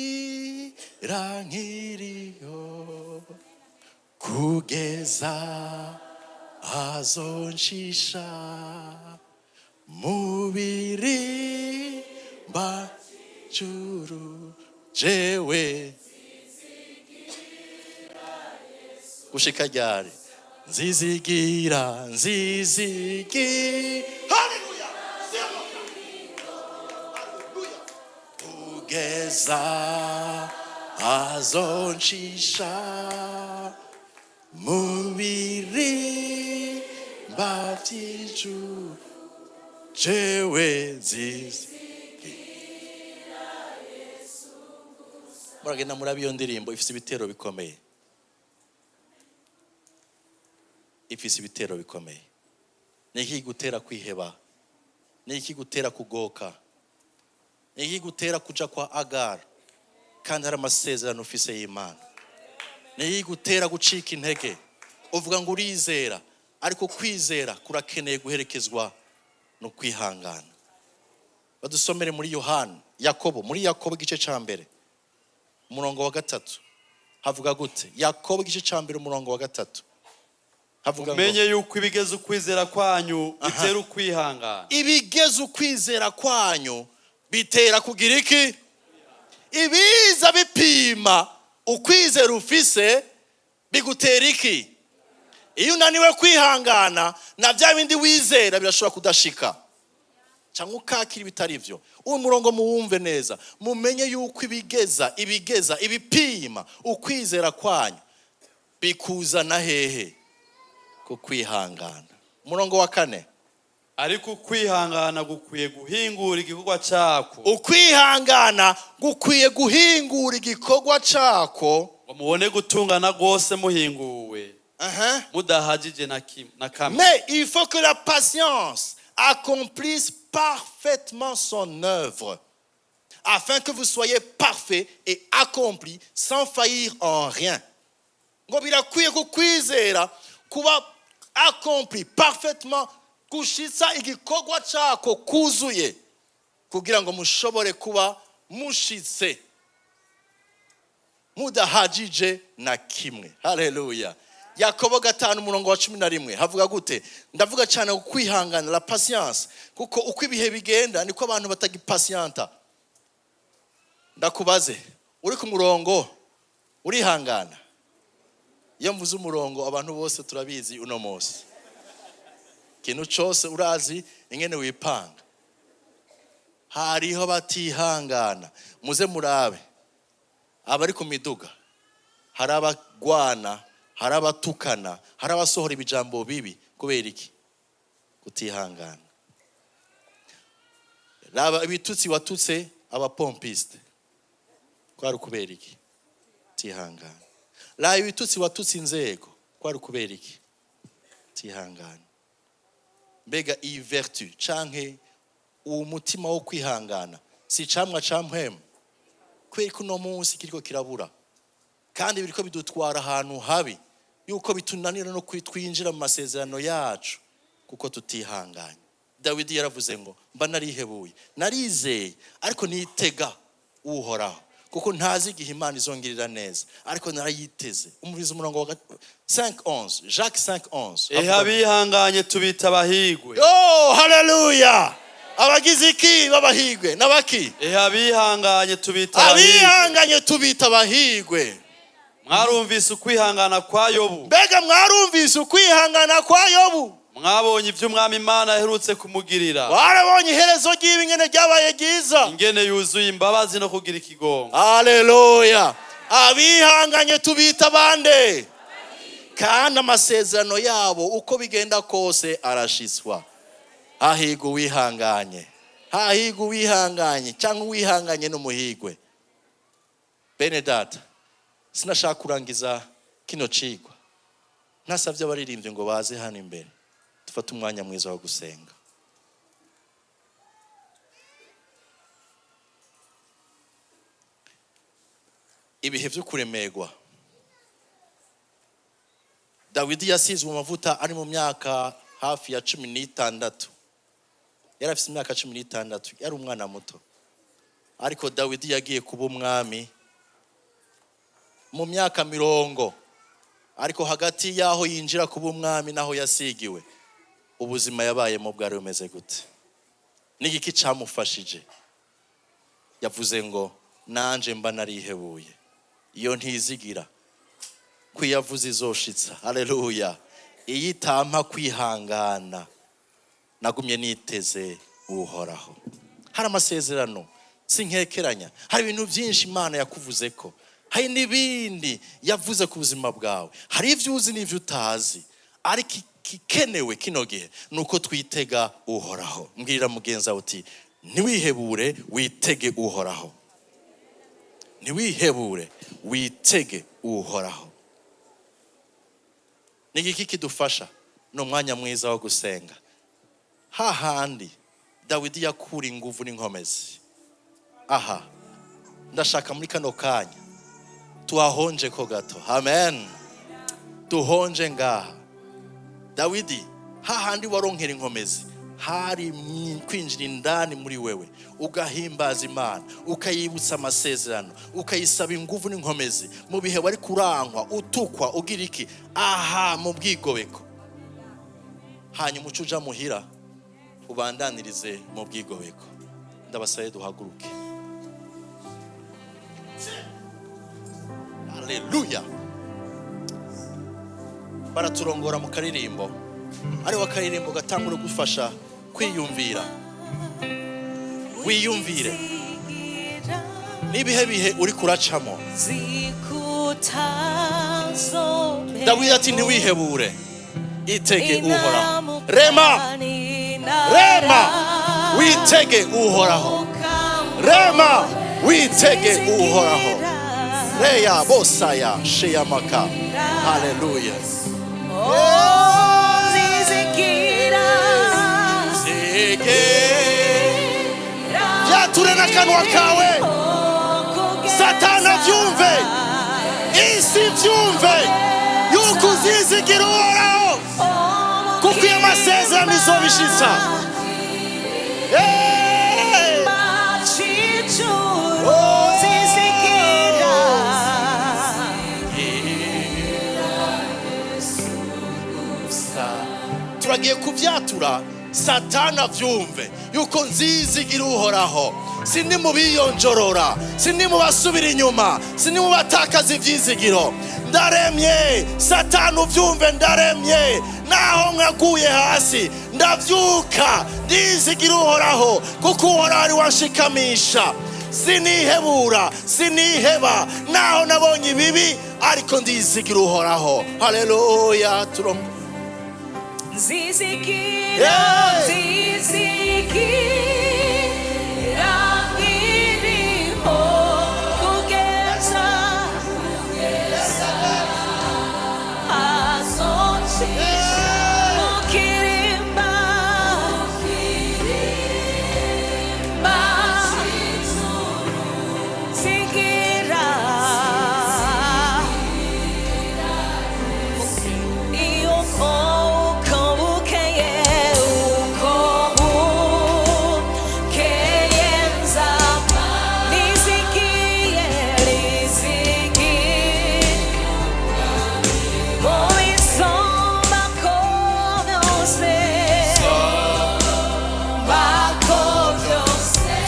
Speaker 1: "Zizigira nkiriho kugeza azonshisha mu birimba juru jewe." Gushika ryari nzizigira, nzizigira? Haleluya! Haleluya! Kugeza azonshisha mu birimba vy'ijuru jewe nzizigira. Muragenda murabe iyo ndirimbo, ifise ibitero bikomeye, ifise ibitero bikomeye. Ni iki gutera kwiheba? Ni iki gutera kugoka? Ni iki gutera kuja kwa Agara kandi hari amasezerano ufise y'Imana? Ni iki gutera gucika intege? Uvuga ngo urizera, ariko kwizera kurakeneye guherekezwa no kwihangana. Badusomere muri Yohana, Yakobo, muri Yakobo igice ca mbere, umurongo wa 3, havuga gute? Yakobo igice ca mbere, umurongo wa 3, havuga ngo:
Speaker 2: Umenye yuko ibigeze ukwizera kwanyu bitera ukwihangana.
Speaker 1: Ibigeze ukwizera kwanyu bitera kugira iki? Ibiza bipima ukwizera ufise bigutera iki? Iyo unaniwe kwihangana, na bya bindi wizera birashobora kudashika, cyangwa ukakira ibitari byo. Uwo murongo muwumve neza. Mumenye yuko ibigeza, ibipima ukwizera kwanyu bikuzana hehe? Ku kwihangana. Umurongo wa 4.
Speaker 2: Ariko ukwihangana gukwiye guhingura igikorwa cyako.
Speaker 1: Ukwihangana gukwiye guhingura igikorwa cyako.
Speaker 2: Ngo mubone gutungana rwose muhinguwe, mudahagije na kamwe.
Speaker 1: Mais il faut que la patience accomplisse parfaitement son œuvre. Afin que vous soyez parfaits et accomplis sans faillir en rien. Ngo birakwiye ko kwizera kuba accompli parfaitement, gushitsa igikorwa cako kuzuye, kugira ngo mushobore kuba mushitse mudahagije na kimwe. Haleluya! Yakobo 5, umurongo wa 11 havuga gute? Ndavuga cyane ku kwihangana, la patience, kuko uko ibihe bigenda niko abantu batagipatienta. Ndakubaze, uri ku murongo urihangana? Iyo mvuze umurongo, abantu bose turabizi uno munsi, ikintu cyose urazi ingene wipanga. Hariho batihangana. Muze murabe abari ku miduga, hari abagwana, hari abatukana, hari abasohora ibijambo bibi. Kubera iki? Kutihangana. Raba ibitutsi watutse abapompiste, kwari ukubera iki? Tihangana. Raba ibitutsi watutse inzego, kwari ukubera iki? Tihangana. Mbega iyi vertu canke uwo mutima wo kwihangana si icamwa ca Mpwemu? Kubera ko uno munsi kiriko kirabura, kandi biriko bidutwara ahantu habi, yuko bitunanira no twinjira mu masezerano yacu kuko tutihanganye. Dawidi yaravuze ngo: "Mba narihebuye, narizeye, ariko nitega Uhoraho, kuko ntazi igihe Imana izongirira neza, ariko narayiteze." Umurizo, umurongo wa 5:11, Jacques 5:11.
Speaker 2: Ehe, abihanganye tubita abahigwe.
Speaker 1: Oh, haleluya! Abagize iki babahigwe nabaki?
Speaker 2: Ehe, abihanganye tubita abahigwe.
Speaker 1: Abihanganye tubita abahigwe.
Speaker 2: Mwarumvise ukwihangana kwa Yobu.
Speaker 1: Mbega mwarumvise ukwihangana kwa Yobu?
Speaker 2: Mwabonye ibyo Umwami Imana aherutse kumugirira.
Speaker 1: Warabonye iherezo ry'ibi ingene ryabaye ryiza.
Speaker 2: Ingene yuzuye imbabazi no kugira ikigongo.
Speaker 1: Haleluya! Abihanganye tubita bande? Kandi amasezerano yabo uko bigenda kose arashiswa. Hahigwa uwihanganye, hahigwa uwihanganye, cyangwa uwihanganye n'umuhigwe. Bene data, sinashaka kurangiza kino cigwa ntasabye abaririmbyi ngo baze hano imbere, dufate umwanya mwiza wo gusenga. Ibihe byo kuremegwa. Dawidi yasizwe amavuta ari mu myaka hafi ya 16. Yari afite imyaka 16, yari umwana muto, ariko Dawidi yagiye kuba umwami mu myaka 40. Ariko hagati y'aho yinjira kuba umwami n'aho yasigiwe, ubuzima yabayemo bwari bumeze gute? N'igiki cyamufashije? Yavuze ngo: "Nanje mba narihebuye iyo ntizigira ko iyavuze izoshitsa." Haleluya! Iyo itampa kwihangana, nagumye niteze Uhoraho. Hari amasezerano, sinkekeranya, hari ibintu byinshi Imana yakuvuze ko, hari n'ibindi yavuze ku buzima bwawe, hari ibyo uzi n'ibyo utazi, ariko ikikenewe kino gihe ni uko twitega Uhoraho. Mbwirira mugenzi wawe uti: "Ntiwihebure, witege Uhoraho. Ntiwihebure, witege Uhoraho." Ni igiki kidufasha? Ni umwanya mwiza wo gusenga, hahandi Dawidi yakura inguvu n'inkomezi. Aha ndashaka muri kano kanya tuhahonje ko gato. Amen. Tuhonje ngaha. Dawidi, hahandi waronkera inkomezi hari kwinjira indani muri wewe, ugahimbaza Imana, ukayibutsa amasezerano, ukayisaba inguvu n'inkomezi mu bihe wari kurangwa, utukwa, ugira iki, aha mu bwigobeko. Hanyuma uca uja muhira, ubandanirize mu bwigobeko. Ndabasaye duhaguruke. Haleluya! Baraturongora mu karirimbo, ariho akaririmbo gatangura gufasha kwiyumvira. Wiyumvire n'ibihe bihe uri kuracamo. Dawidi ati: "Ntiwihebure, itege Uhoraho. Rema, rema, witege Uhoraho. Rema, witege Uhoraho." Reya bosaya sheyamaka. Haleluya! Zige. Vyature n'akanwa kawe, Satani avyumve, isi vyumve yuko uzizigira Uhoraho, kuko iyo amasezerano izobishitsa. Hey! Turagiye kuvyatura, Satani avyumve yuko nzizigira Uhoraho. Sindi mu biyonjorora, sindi mu basubira inyuma, sindi mu batakaza ivyizigiro. Ndaremye, Satani uvyumve, ndaremye. Naho mwaguye hasi ndavyuka, ndizigira Uhoraho, kuko Uhoraho ari wanshikamisha. Sinihebura, siniheba, naho nabonye ibibi, ariko ndizigira Uhoraho. Haleluya. Turom
Speaker 3: Zizigira,
Speaker 1: Yeah.
Speaker 3: zizigira iriho kugeza azoncisha mu kirimba, zigira.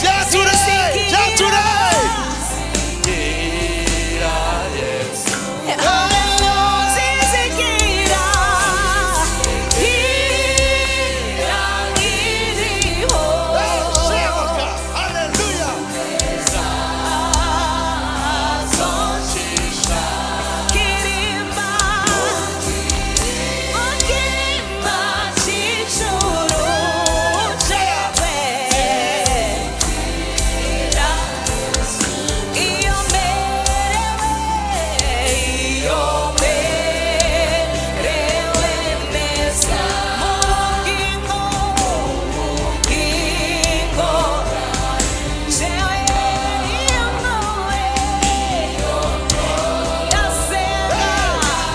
Speaker 1: Vyature, vyature. Shemoka. Haleluya.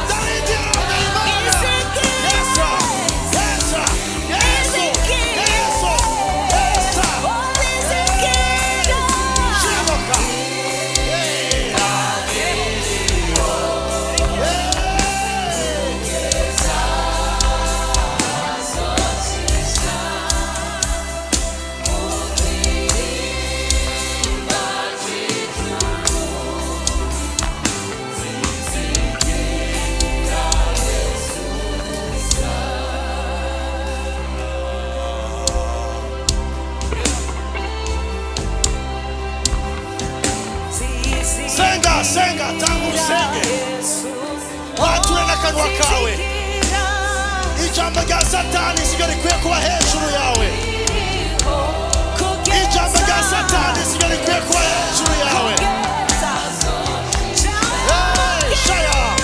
Speaker 1: Dawidi arabona Imana. Yesu, Yesu, Yesu, Yesu, Yesu. Shemoka. Senga, senga, tanga usenge. Wature n'akanwa kawe. Ijambo rya Satani siryo rikwiye kuba hejuru yawe. Ijambo rya Satani siryo rikwiye kuba hejuru yawe. Hey, shaya.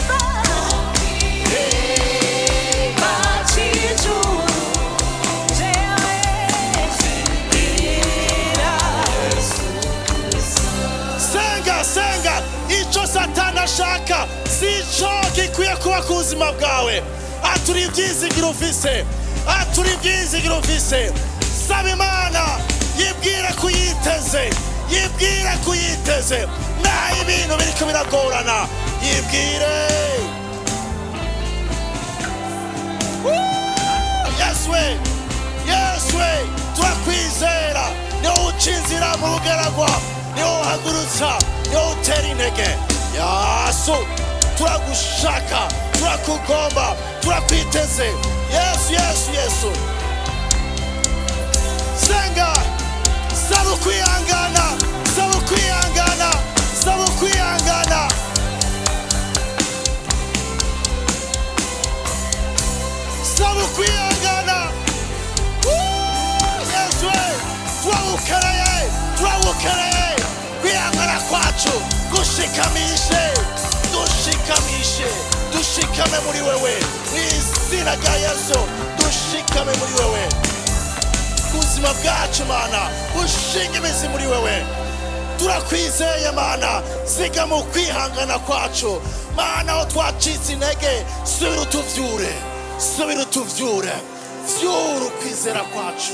Speaker 1: Senga, senga. Ico Satani ashaka sico gikwiye kuba ku buzima bwawe. Atura ivyizigiro ufise, atura ivyizigiro ufise. Saba Imana, yibwire kuyiteze, yibwire kuyiteze. Naho ibintu biriko biragorana, yibwire. Yesu we, Yesu we, turakwizera. Niwe uca inzira mu bugaragwa, niwe uhagurutsa, niwe utera intege. Yesu, turagushaka, turakugomba, turakwiteze. Yesu, Yesu, Yesu. Senga, saba ukwihangana, saba ukwihangana, saba ukwihangana. Saba ukwihangana. Woo! Yesu we, turagukeneye, turagukeneye. Kwihangana kwacu gushikamishe, dushikamishe, dushikame muri wewe. Mu izina rya Yesu, dushikame muri wewe. Ko ubuzima bwacu, Mana, bushinga imizi muri wewe. Turakwizeye, Mana. Ziga mu kwihangana kwacu, Mana. Aho twacitse intege, subira utuvyure, subira utuvyure, vyura ukwizera kwacu.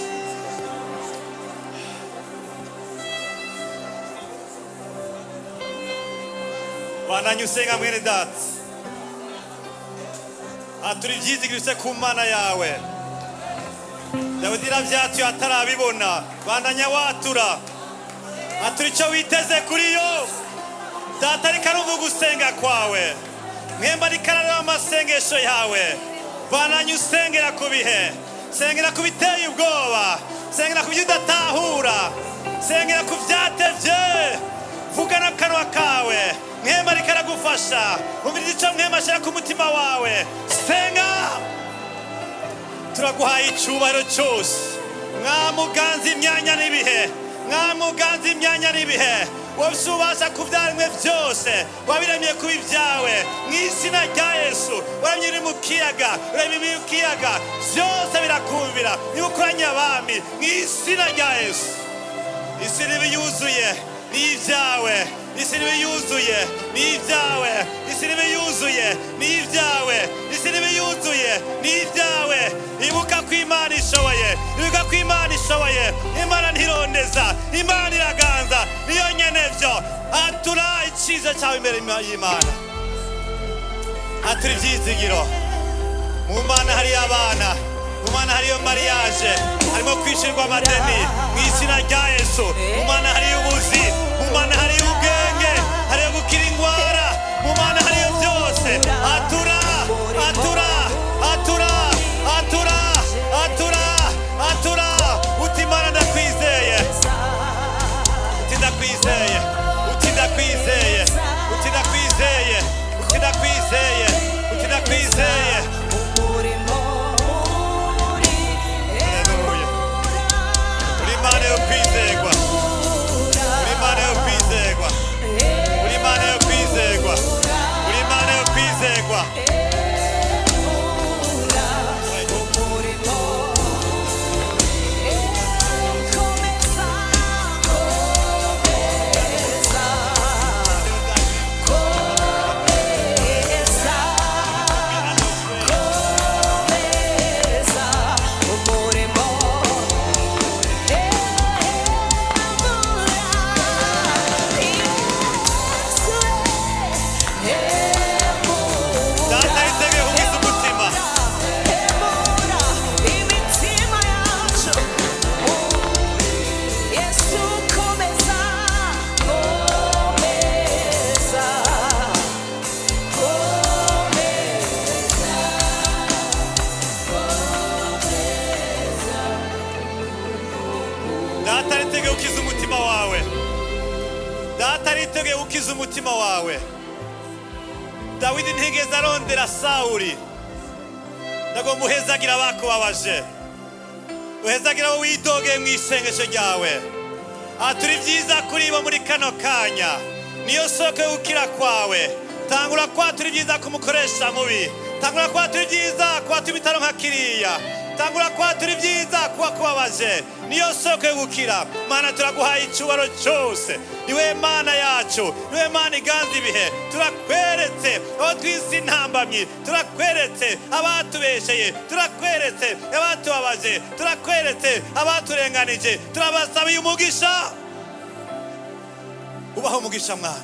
Speaker 2: Bandanya usenga, mwene data. Atura ibyizigiro ufise ku Mana yawe. Dawidi yaravyatuye atarabibona. Bandanya watura, atura icyo witeze kuri yo. Data ariko arumva gusenga kwawe, mwemba ariko arareba amasengesho yawe. Bandanya usengera ku bihe, sengera ku biteye ubwoba, sengera ku byo udatahura, sengera ku vyatevye. Vuga n'akanwa kawe, mwemba ariko aragufasha. Umviriza icyo mwemba ashira ku mutima wawe. Senga. Turaguhaye icyubahiro cyose, mwamuganza imyanya n'ibihe, mwamuganza imyanya n'ibihe. Wowe ubasha ku byaremwe byose, wabiremye kuba ibyawe. Mu izina rya Yesu, waremye uri mu kiyaga, uremye uri mu kiyaga, byose birakumvira. Niba ukoranye abami, mu izina rya Yesu, isi n'ibiyuzuye ni ibyawe, isi n'ibiyuzuye ni ibyawe, isi n'ibiyuzuye ni ibyawe, isi n'ibiyuzuye ni ibyawe. Ibuka ko Imana ishoboye, ibuka ko Imana ishoboye. Imana ntirondeza, Imana iraganza, niyo nyene vyo. Atura iciza cyawe imbere y'Imana, atura ibyizigiro. Mu Mana hariyo abana, mu Mana hariyo mariage, harimo kwishyurwa amadeni mu izina rya Yesu. Mu Mana hariyo ubuzi, mu Mana hariyo ubwenge, hariyo gukira indwara, mu Mana hariyo byose. Atura, atura, atura, atura, atura, atura. Uti: "Imana, ndakwizeye." Uti: "Ndakwizeye." Uti: "Ndakwizeye." Uti: "Ndakwizeye." Uti: "Ndakwizeye." Uti: "Ndakwizeye."
Speaker 3: Umurimo uri.
Speaker 2: Haleluya. Uri Imana yo kwizegwa, uri Imana yo kwizegwa, uri Imana yo kwizegwa, uri Imana yo kwizegwa.
Speaker 3: Umurimo. Komeza, komeza, komeza, komeza umurimo. Emura Yesu, emura.
Speaker 2: Data yiteguye kugiza umutima.
Speaker 3: Emura imitima yacu. Yesu, komeza, komeza, komeza.
Speaker 2: Data ariteguye gukiza umutima wawe. Data ariteguye gukiza umutima wawe. Dawidi ntigeze arondera Sawuli. Ndagomba uhezagira abakubabaje, uhezagira abo widogeye mu isengesho ryawe. Atura ibyiza kuri bo muri kano kanya, niyo soko yo gukira kwawe. Tangura kwatura ibyiza ku mukoresha mubi, tangura kwatura ibyiza kwatura ibitaro nka kiriya, tangura kwatura ibyiza kuba kubabaje, niyo soko yo gukira. Mana, turaguhaye icyubahiro cyose. Niwe Mana yacu, niwe Mana iganza ibihe. Turakweretse aho twise intambamyi, turakweretse abatubesheye, turakweretse abatubabaje, turakweretse abaturenganije. Turabasabiye umugisha. Ubaho umugisha, mwana.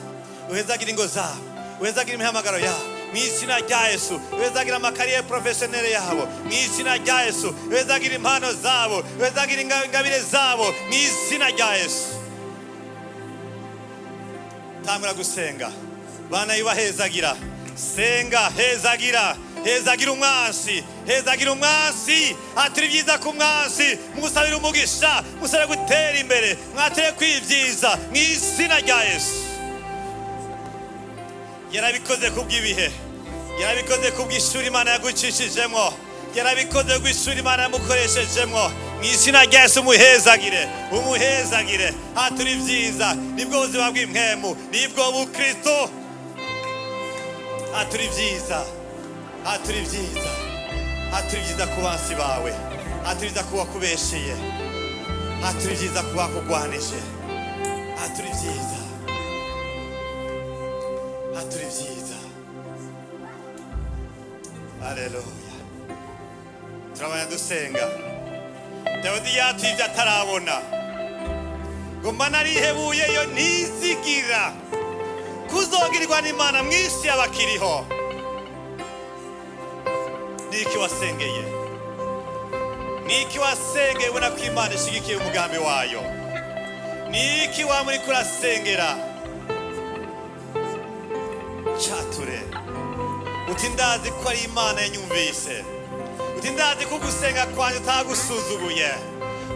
Speaker 2: Uhezagira ingo zabo, uhezagira imihamagaro yabo mu izina rya Yesu. Uhezagira ama carrière professionnelle yabo mu izina rya Yesu. Uhezagira impano zabo, uhezagira ingabire zabo mu izina rya Yesu. Tangura gusenga, bana yubahezagira. Senga, hezagira, hezagira umwansi, hezagira umwansi. Atura ibyiza ku mwansi, musabira umugisha, musabire gutera imbere, mwatere kwibyiza mu izina rya Yesu. Yarabikoze kubw'ibihe, yarabikoze kubw'ishuri Imana yagucishijemo, yarabikoze kubw'ishuri Imana yamukoreshejemo. Mu izina rya Yesu, umuhezagire, umuhezagire. Atura ibyiza, nibwo buzima bw'impwemu, nibwo bukristo. Atura ibyiza, atura ibyiza, atura ibyiza ku bansi bawe, atura ibyiza ku wakubesheye. Haturi vyiza kuba kugwanije, haturi vyiza, haturi vyiza. Haleluya. Turabanya dusenga. Dawidi yatuye ibyo atarabona, ngo mana arihebuye yo ntizigira kuzogirirwa n'Imana mu isi y'abakiriho. Niki wasengeye? Niki wasengeye ubona ko Imana ishigikiye umugambi wayo? Niki waba uriko urasengera? Cature uti ndazi ko ari Imana yanyumvise, uti ndazi ko gusenga kwanje utagusuzuguye,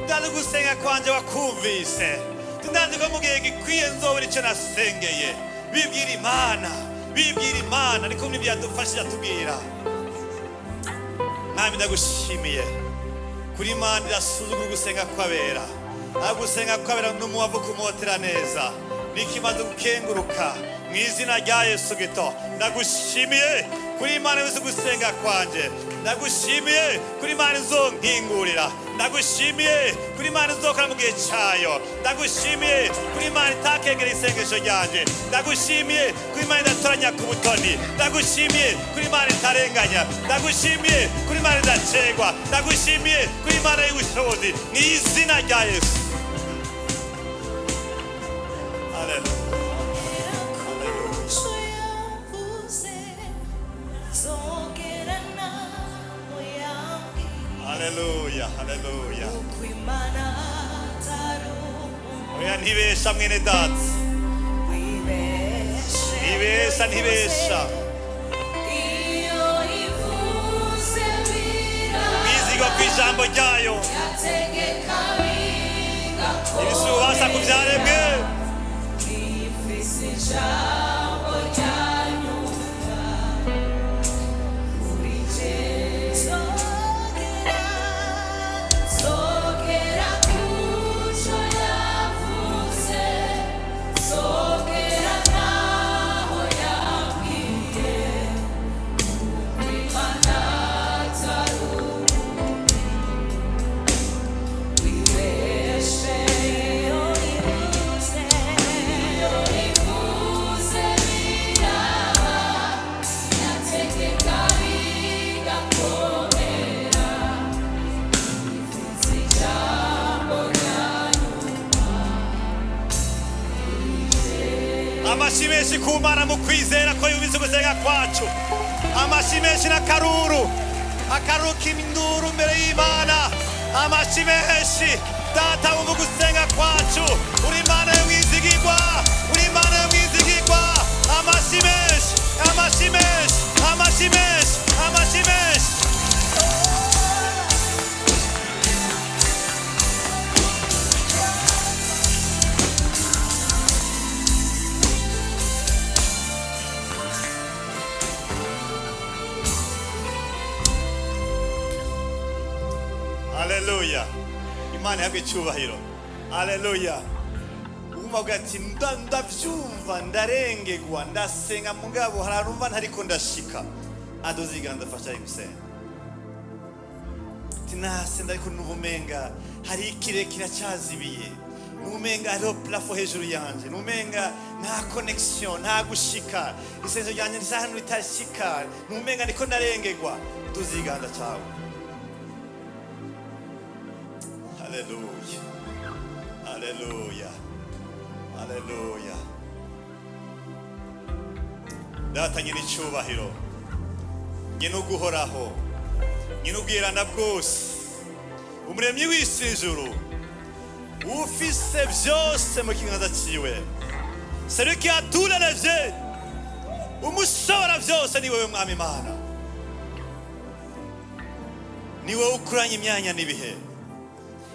Speaker 2: ndazi gusenga kwanje wakumvise, uti ndazi ko mu gihe gikwiye nzobona icyo nasengeye. Bibwira Imana, bibwira Imana. Niko nibyo yadufashije atubwira. Mwami, ndagushimiye kuri Imana irasuzugura gusenga kw'abera, aho gusenga kw'abera n'umubavu kumotera neza. Nikimaze gukenguruka mu izina rya Yesu Kristo. Ndagushimiye kuri Imana yose gusenga kwanje, ndagushimiye kuri Imana izonkingurira, ndagushimiye kuri Imana izokora mu gihe cyayo, ndagushimiye kuri Imana itakengera isengesho ryanje, ndagushimiye kuri Imana idatoranya ku butoni, ndagushimiye kuri Imana itarenganya, ndagushimiye kuri Imana idacegwa, ndagushimiye kuri Imana y'ubushobozi mu izina rya Yesu. Haleluya. Haleluya, haleluya. Oya, ntibesha mwene data, ntibesha, ntibesha. Mwizigwa ku ijambo ryayo, ibisubasa ku byaremwe. Amashyi menshi ku Mana mu kwizera ko yumvise gusenga kwacu. Amashyi menshi n'akaruru, akaruru k'induru imbere y'Imana. Amashyi menshi. Data, wumva gusenga kwacu, uri Imana y'umwizigirwa, uri Imana y'umwizigirwa. Amashyi menshi, amashyi menshi, amashyi menshi, amashyi menshi. Haleluya. Imana ihabwe icyubahiro. Haleluya. Uguma uvuga ati ndavyumva, ndarengegwa, ndasenga, mugabo hari ahantu numva ntariko ndashika. Aduze iganza afasha ari gusenga. Ati nasenga ariko numva umenga hari ikirere kiracyazibiye, numenga hariho plafond hejuru yanje, numenga nta connection, nta gushika, isengesho ryanjye risa hano ritashika, numenga ndiko ndarengegwa. Duze iganza cawe. Haleluya, haleluya, haleluya. Data nyine icyubahiro, nyine uguhoraho, nyine ubwirana bwose, umuremyi w'isi ijuru, ufise byose mu kiganza cyiwe, celui qui a tout levier, umushobora byose, ni wowe Mwami Imana, ni wowe ukuranya imyanya n'ibihe,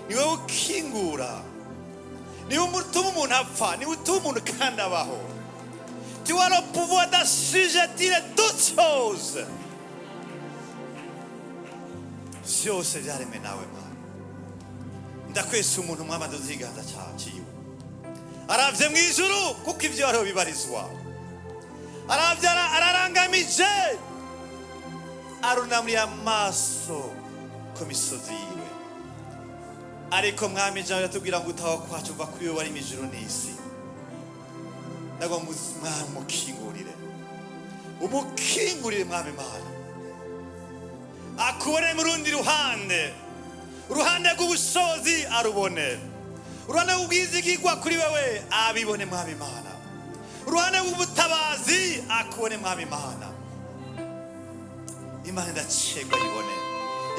Speaker 2: ni wowe ukingura, ni wowe utuma umuntu apfa, ni wowe utuma umuntu kandi abaho. Tu as le pouvoir d'assujettir toutes choses. Vyose vyaremwe nawe Mana. Ndakwesa umuntu mwama duziganza cyiwe, aravye mu ijuru kuko ivyo ariho bibarizwa, aravye ararangamije, arunamuriye amaso ku misozi yiwe. Ariko Mwami, ijambo riratubwira ngo utaha kwacu uva kuri we wari ijuru n'isi. Ndagwa Mwami, umukingurire, umukingurire Mwami Mana, akubone mu rundi ruhande, uruhande rw'ubushobozi arubone, uruhande rw'ubwizigirwa kuri wewe abibone Mwami Mana, uruhande rw'ubutabazi akubone Mwami Mana. Imana idacegwa ayibone,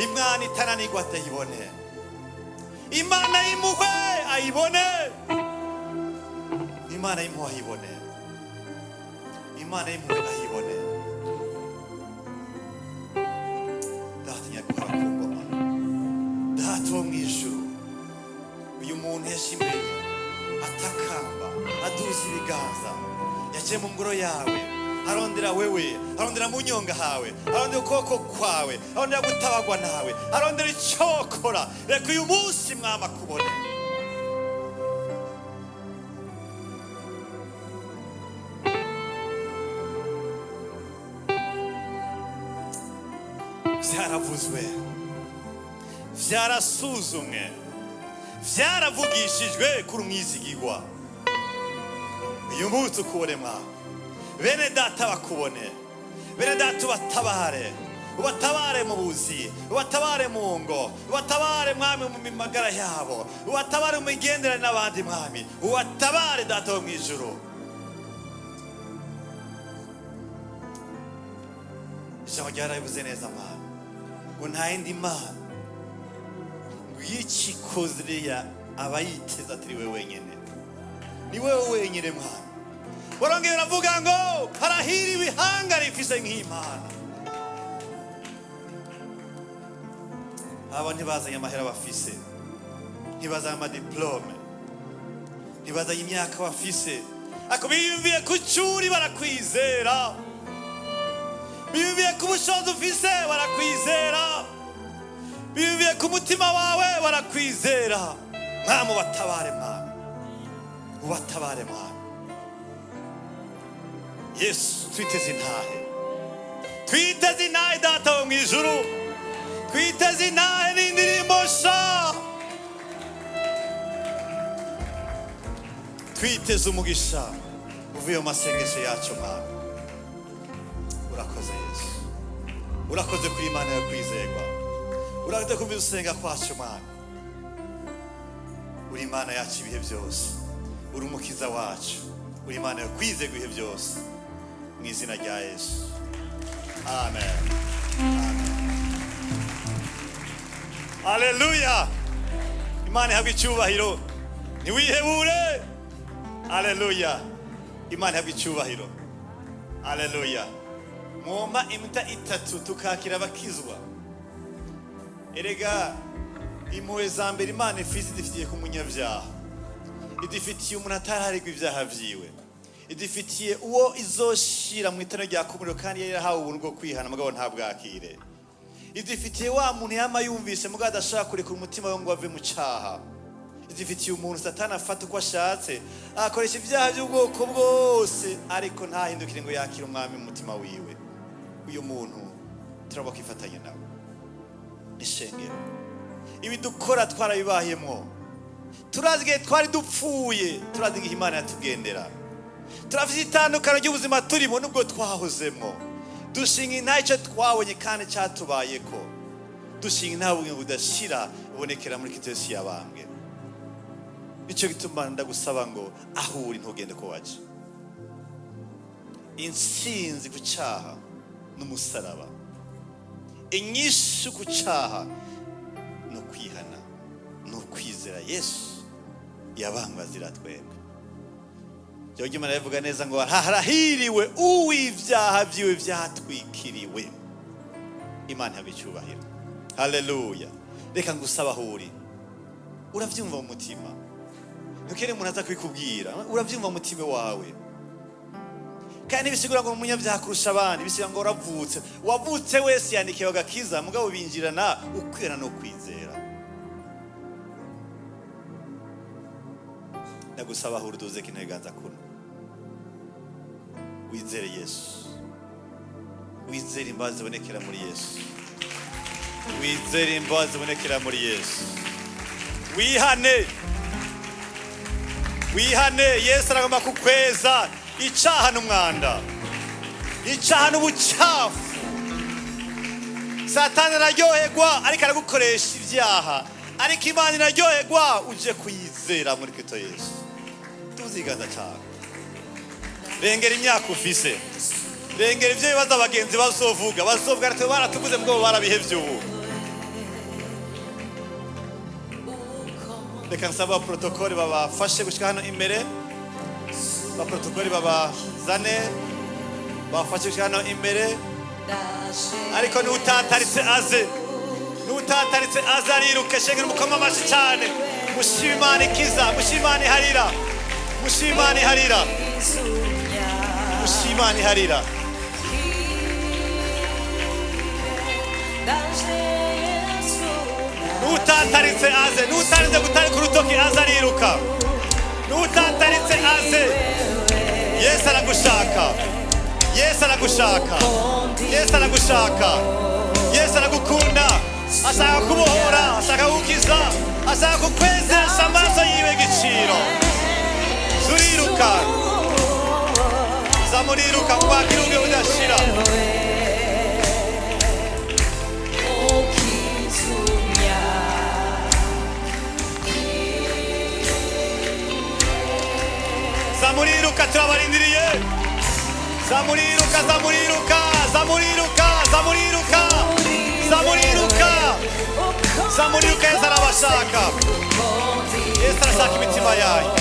Speaker 2: Imana itananirwa atayibone, Imana y'impuhwe ayibone, Imana y'impuhwe ayibone, Imana y'impuhwe ayibone. Data nyakubahwa ku ngoma, Data wo mu ijuru, uyu muntu yaje imbere atakamba, aduza ibiganza, yaciye mu ngoro yawe arondera wewe, arondera mu nyonga hawe, arondera ukuboko kwawe, arondera gutabagwa nawe, arondera icyokora. Reka uyu munsi Mwami akubone. Byaravuzwe, byarasuzumwe, byaravugishijwe kuri umwizigigwa. Uyu munsi ukubone Mwami, bene data bakubone, bene data ubatabare, ubatabare mu buzi, ubatabare mu ngo, ubatabare Mwami mu mimagara yabo, ubatabare mu migenderanire n'abandi Mwami, ubatabare Data wo mu ijuru. Ijambo ryarabivuze neza Mwami, ngo nta yindi mana ngo iyo ikikoze iriya aba yiteze atari we wenyine, ni wewe wenyine Mwami. Barongera baravuga ngo harahira ibihanga rifise nk'Imana. Aba ntibazanye amahera bafise, ntibazanye amadiplome, ntibazanye imyaka bafise, ariko biyumviye ku cyuri barakwizera, biyumviye ku bushobozi ufise barakwizera, biyumviye ku mutima wawe barakwizera. Mwami ubatabare, Mwami ubatabare, Mwami Yesu. Twiteze intahe, twiteze intahe Data wo mu ijuru, twiteze intahe n'indirimbo sha, twiteze umugisha uvuye mu masengesho yacu Mwami. Urakoze Yesu, urakoze kuri Imana yo kwizerwa, urakoze kumva usenga kwacu Mwami. Uri Imana yacu ibihe byose, uri umukiza wacu, uri Imana yo kwizerwa ibihe byose. Mu izina rya Yesu, amen, amen. Haleluya! Imana ihabwa icyubahiro. Ntiwihebure. Haleluya! Imana ihabwa icyubahiro. Haleluya! Mwoma iminota 3 tukakira abakizwa. Erega impuhwe za mbere Imana ifise idufitiye ku munyabyaha, idufitiye umuntu atararegwa ibyaha vyiwe, idufitiye uwo izoshira mu itara rya kumuriro kandi yari yarahawe ubuntu bwo kwihana mugabo ntabwakire, idufitiye wa muntu yama yumvise mugabo adashaka kurekura umutima we ngo ave mu caha, idufitiye umuntu Satani afata uko ashatse akoresha ibyaha by'ubwoko bwose ariko ntahindukire ngo yakire Umwami mu mutima wiwe. Uyu muntu turabona kwifatanya nawe ishengero. Ibi dukora twarabibahemwo, turazi igihe twari dupfuye, turazi igihe Imana yatugendera, turafite itandukano ry'ubuzima turimo nubwo twahozemwo. Dushinga intahe icyo twabonye kandi cyatubayeko, dushinga intahe ubugingo budashira bubonekera muri Kristo Yesu yabambwe. Nicyo gituma ndagusaba ngo aho uri ntugende ko waje. Intsinzi ku cyaha n'umusaraba, inyishu ku cyaha ni ukwihana, ni ukwizera Yesu yabambwe azira twebwe. Jya Imana yavuga neza ngo harahiriwe uw'ibyaha byiwe byatwikiriwe. Imana ihabwa icyubahiro. Haleluya! Reka ngusaba aho uri, urabyumva mu mutima, ntukeneye umuntu aza kubikubwira, urabyumva mu mutima wawe. Kandi ntibisigura ngo umunyabyaha kurusha abandi, bisigura ngo uravutse. Uwavutse wese yandikiwe agakiza, mugabo binjirana ukwera no kwizera. Ndagusaba aho uruduze kino kiganza kuno, wizere Yesu, wizere imbabazi zibonekera muri Yesu, wizere imbabazi zibonekera muri Yesu, Wihane, wihane. Yesu aragomba kukweza. Icyaha n'umwanda, icyaha n'ubucafu. Satani araryoherwa ariko aragukoresha ibyaha, ariko Imana iraryoherwa uje kuyizera muri Kristo Yesu. Tuziganza cyane. Rengera imyaka ufise, rengera ibyo bibazo abagenzi bazovuga. Bazovuga ati: "Baratuvuze mugabo barabihevye." Ubu reka nsaba protokoli babafashe gushika hano imbere. Ba protokoli babazane, babafashe gushika hano imbere. Ariko n'utataritse aze, n'utataritse aze ariruke. Shengera, umukoma amashyi cyane. Mushima Imana ikiza, mushima Imana iharira, mushima Imana iharira, mushima Imana iharira. N'utataritse aze, n'utarinze gutarika urutoki aze ariruka. N'utataritse aze. Yesu aragushaka, Yesu aragushaka, Yesu aragushaka. Yesu aragukunda, ashaka kubohora, ashaka kugukiza, ashaka kukwezesha amaraso yiwe igiciro. Zuriruka, zamuriruka kwakira ubwe budashira. Zamuriruka, turabarindiriye. Zamuriruka, zamuriruka, zamuriruka, zamuriruka, zamuriruka, zamuriruka. Yesu arabashaka, Yesu arashaka imitima yanyu.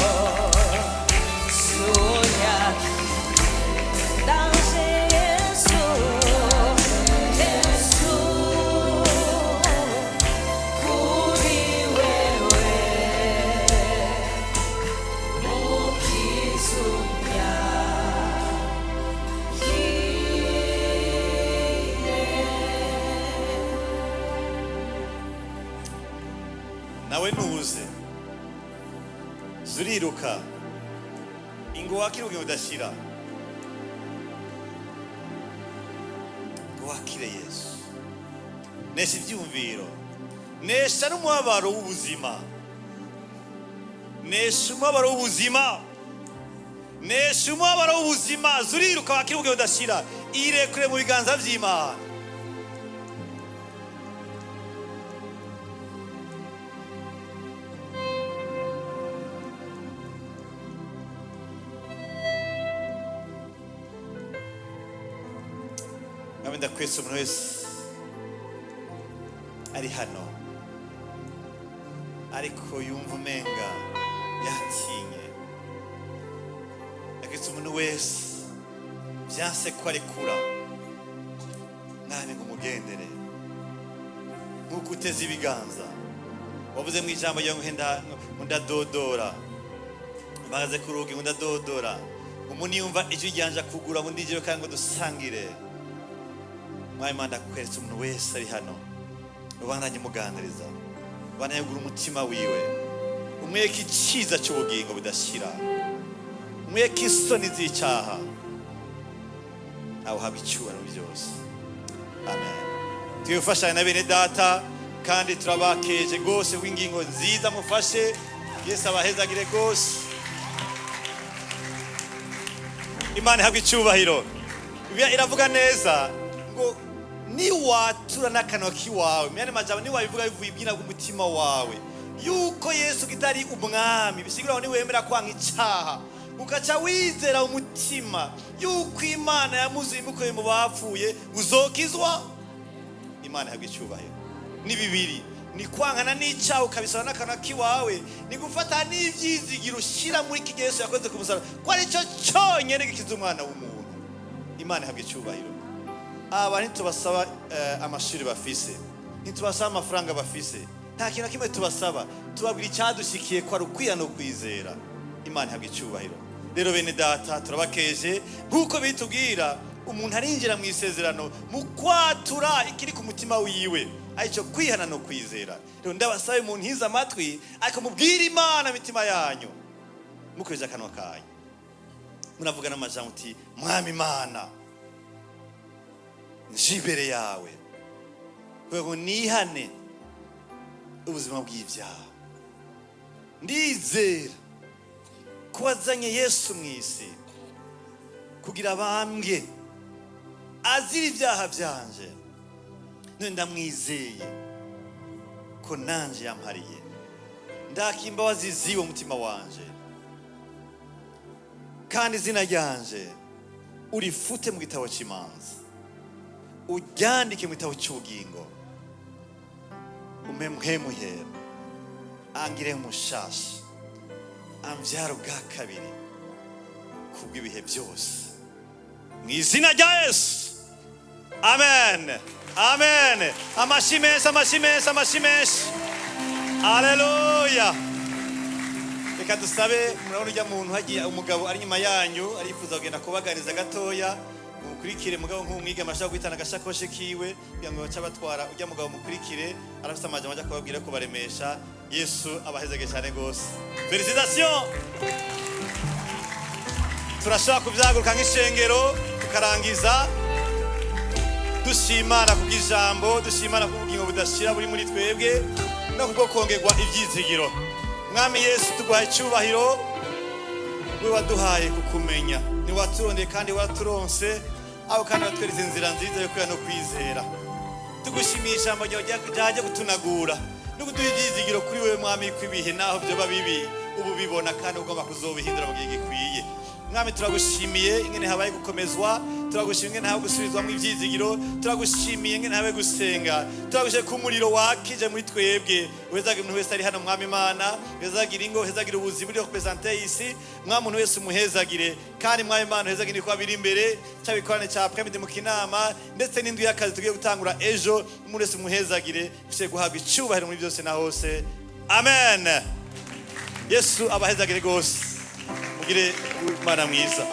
Speaker 2: Nawe ntuze, zuriruka ingo wakire ubugingo budashira, ngo wakire Yesu. Nesha ibyumviro, nesha n'umubabaro w'ubuzima, nesha umubabaro w'ubuzima, nesha umubabaro w'ubuzima. Zuriruka wakire ubugingo budashira, irekure mu biganza by'Imana. Mwami, ndakwese umuntu wese ari hano ariko yumva umenga yatinye. Ndakwese umuntu wese byanse ko arekura. Mwami, ngo umugendere nk'uko uteze ibiganza. Wavuze mu ijambo ryawe ngo ngo ndadodora, mpagaze ku rugi ngo ndadodora, umuntu yumva ijwi ryanje akugura ngo ndinjire kandi ngo dusangire. Mwami Imana, ndakweretse umuntu wese ari hano. Ubandanye umuganiriza, ubandanye ugura umutima wiwe, umwereke icyiza cy'ubugingo budashira, umwereke isoni z'icyaha. Nawe uhabwa icyubahiro byose. Amen. Twifashanya na bene data kandi turabakeje rwose rw'ingingo nziza mufashe. Yesu abahezagire rwose. Imana ihabwa icyubahiro. Bibiliya iravuga neza ngo niwatura n'akanwa k'iwawe, mu yandi majambo niwabivuga bivuye ibyina bw'umutima wawe, yuko Yesu kitari umwami. Bisigura ngo niwemera kwanka icyaha, ugaca wizera umutima yuko Imana yamuzuye imukuye mu bapfuye, uzokizwa. Imana ihabwa icyubahiro. Ni bibiri: ni kwankana n'icyaha ukabisaba n'akanwa k'iwawe, ni gufata n'ibyizigiro ushyira muri iki gihe Yesu yakoze ku musaraba, ko ari cyo cyonyine gikiza umwana w'umuntu. Imana ihabwa icyubahiro. Aba ntitubasaba amashuri bafise, ntitubasaba amafaranga bafise, nta kintu na kimwe tubasaba. Tubabwira icyadushikiye, ko ari ukwiya no kwizera. Imana ihabwa icyubahiro. Rero bene data, turabakeje. Nk'uko bitubwira, umuntu arinjira mu isezerano mu kwatura ikiri ku mutima wiwe, aricyo kwihana no kwizera. Rero ndabasabe umuntu ntize amatwi, ariko mubwire Imana imitima yanyu mukoresheje akanwa kanyu. Munavuga n'amajambo uti: "Mwami Imana, nje imbere yawe kugira ngo nihane ubuzima bw'ibyaha." Ndizera ko wazanye Yesu mu isi kugira abambwe azira ibyaha byanje. None ndamwizeye ko nanje yampariye. Ndaka imbabazi ziwe umutima wanje, kandi izina ryanje urifute mu gitabo cy'imanza, uryandike mu gitabo cy'ubugingo. Umpe Mpwemu Yera, angire mushasha, ambyara ubwa kabiri kubw'ibihe byose, mu izina rya Yesu, amen, amen. Amashyi menshi, amashyi menshi, amashyi menshi! Aleluya! Reka dusabe. Murabona ujya muntu hagiye umugabo ari inyuma yanyu, arifuza kugenda kubaganiza gatoya. Mukurikire mugabo nk'umwigeme ashobora guhitana agashakoshi kiwe kugira ngo bace batwara ujya mugabo. Mukurikire, arafite amajambo ajya kubabwira, kubaremesha. Yesu abahezage cyane rwose. Félicitations! Turashobora kubyaguruka nk'ishengero, tukarangiza dushimana kubw'ijambo, dushimana kubw'ubugingo budashira buri muri twebwe no kubwo kongerwa ibyizigiro. Mwami Yesu, tuguhaye icyubahiro, we waduhaye kukumenya. Ni waturondeye kandi waturonse aho, kandi watweretse inzira nziza yo kwiha no kwizera. Tugushimiye ijambo ryawe ryaje kutunagura no kuduha ibyizigiro kuri wewe, Mwami, ko ibihe naho byoba bibi ubu bibona kandi ugomba kuzobihindura mu gihe gikwiye. Mwami, turagushimiye ingene habaye gukomezwa, turagushimiye ingene habaye gusubizwamo ibyizigiro, turagushimiye ingene habaye gusenga, turagushimiye ko umuriro wakije muri twebwe. Uhezagira umuntu wese ari hano, Mwami Imana, uhezagira ingo, uhezagira ubuzi buri représente isi. Mwami, umuntu wese umuhezagire, kandi Mwami Imana, uhezagire ibikorwa biri imbere, cyaba ikorane cya après-midi mu kinama, ndetse n'indwi y'akazi tugiye gutangura ejo. Umuntu wese umuhezagire, ushobore guhabwa icyubahiro muri byose na hose. Amen. Yesu abahezagire rwose, mugire Imana mwiza.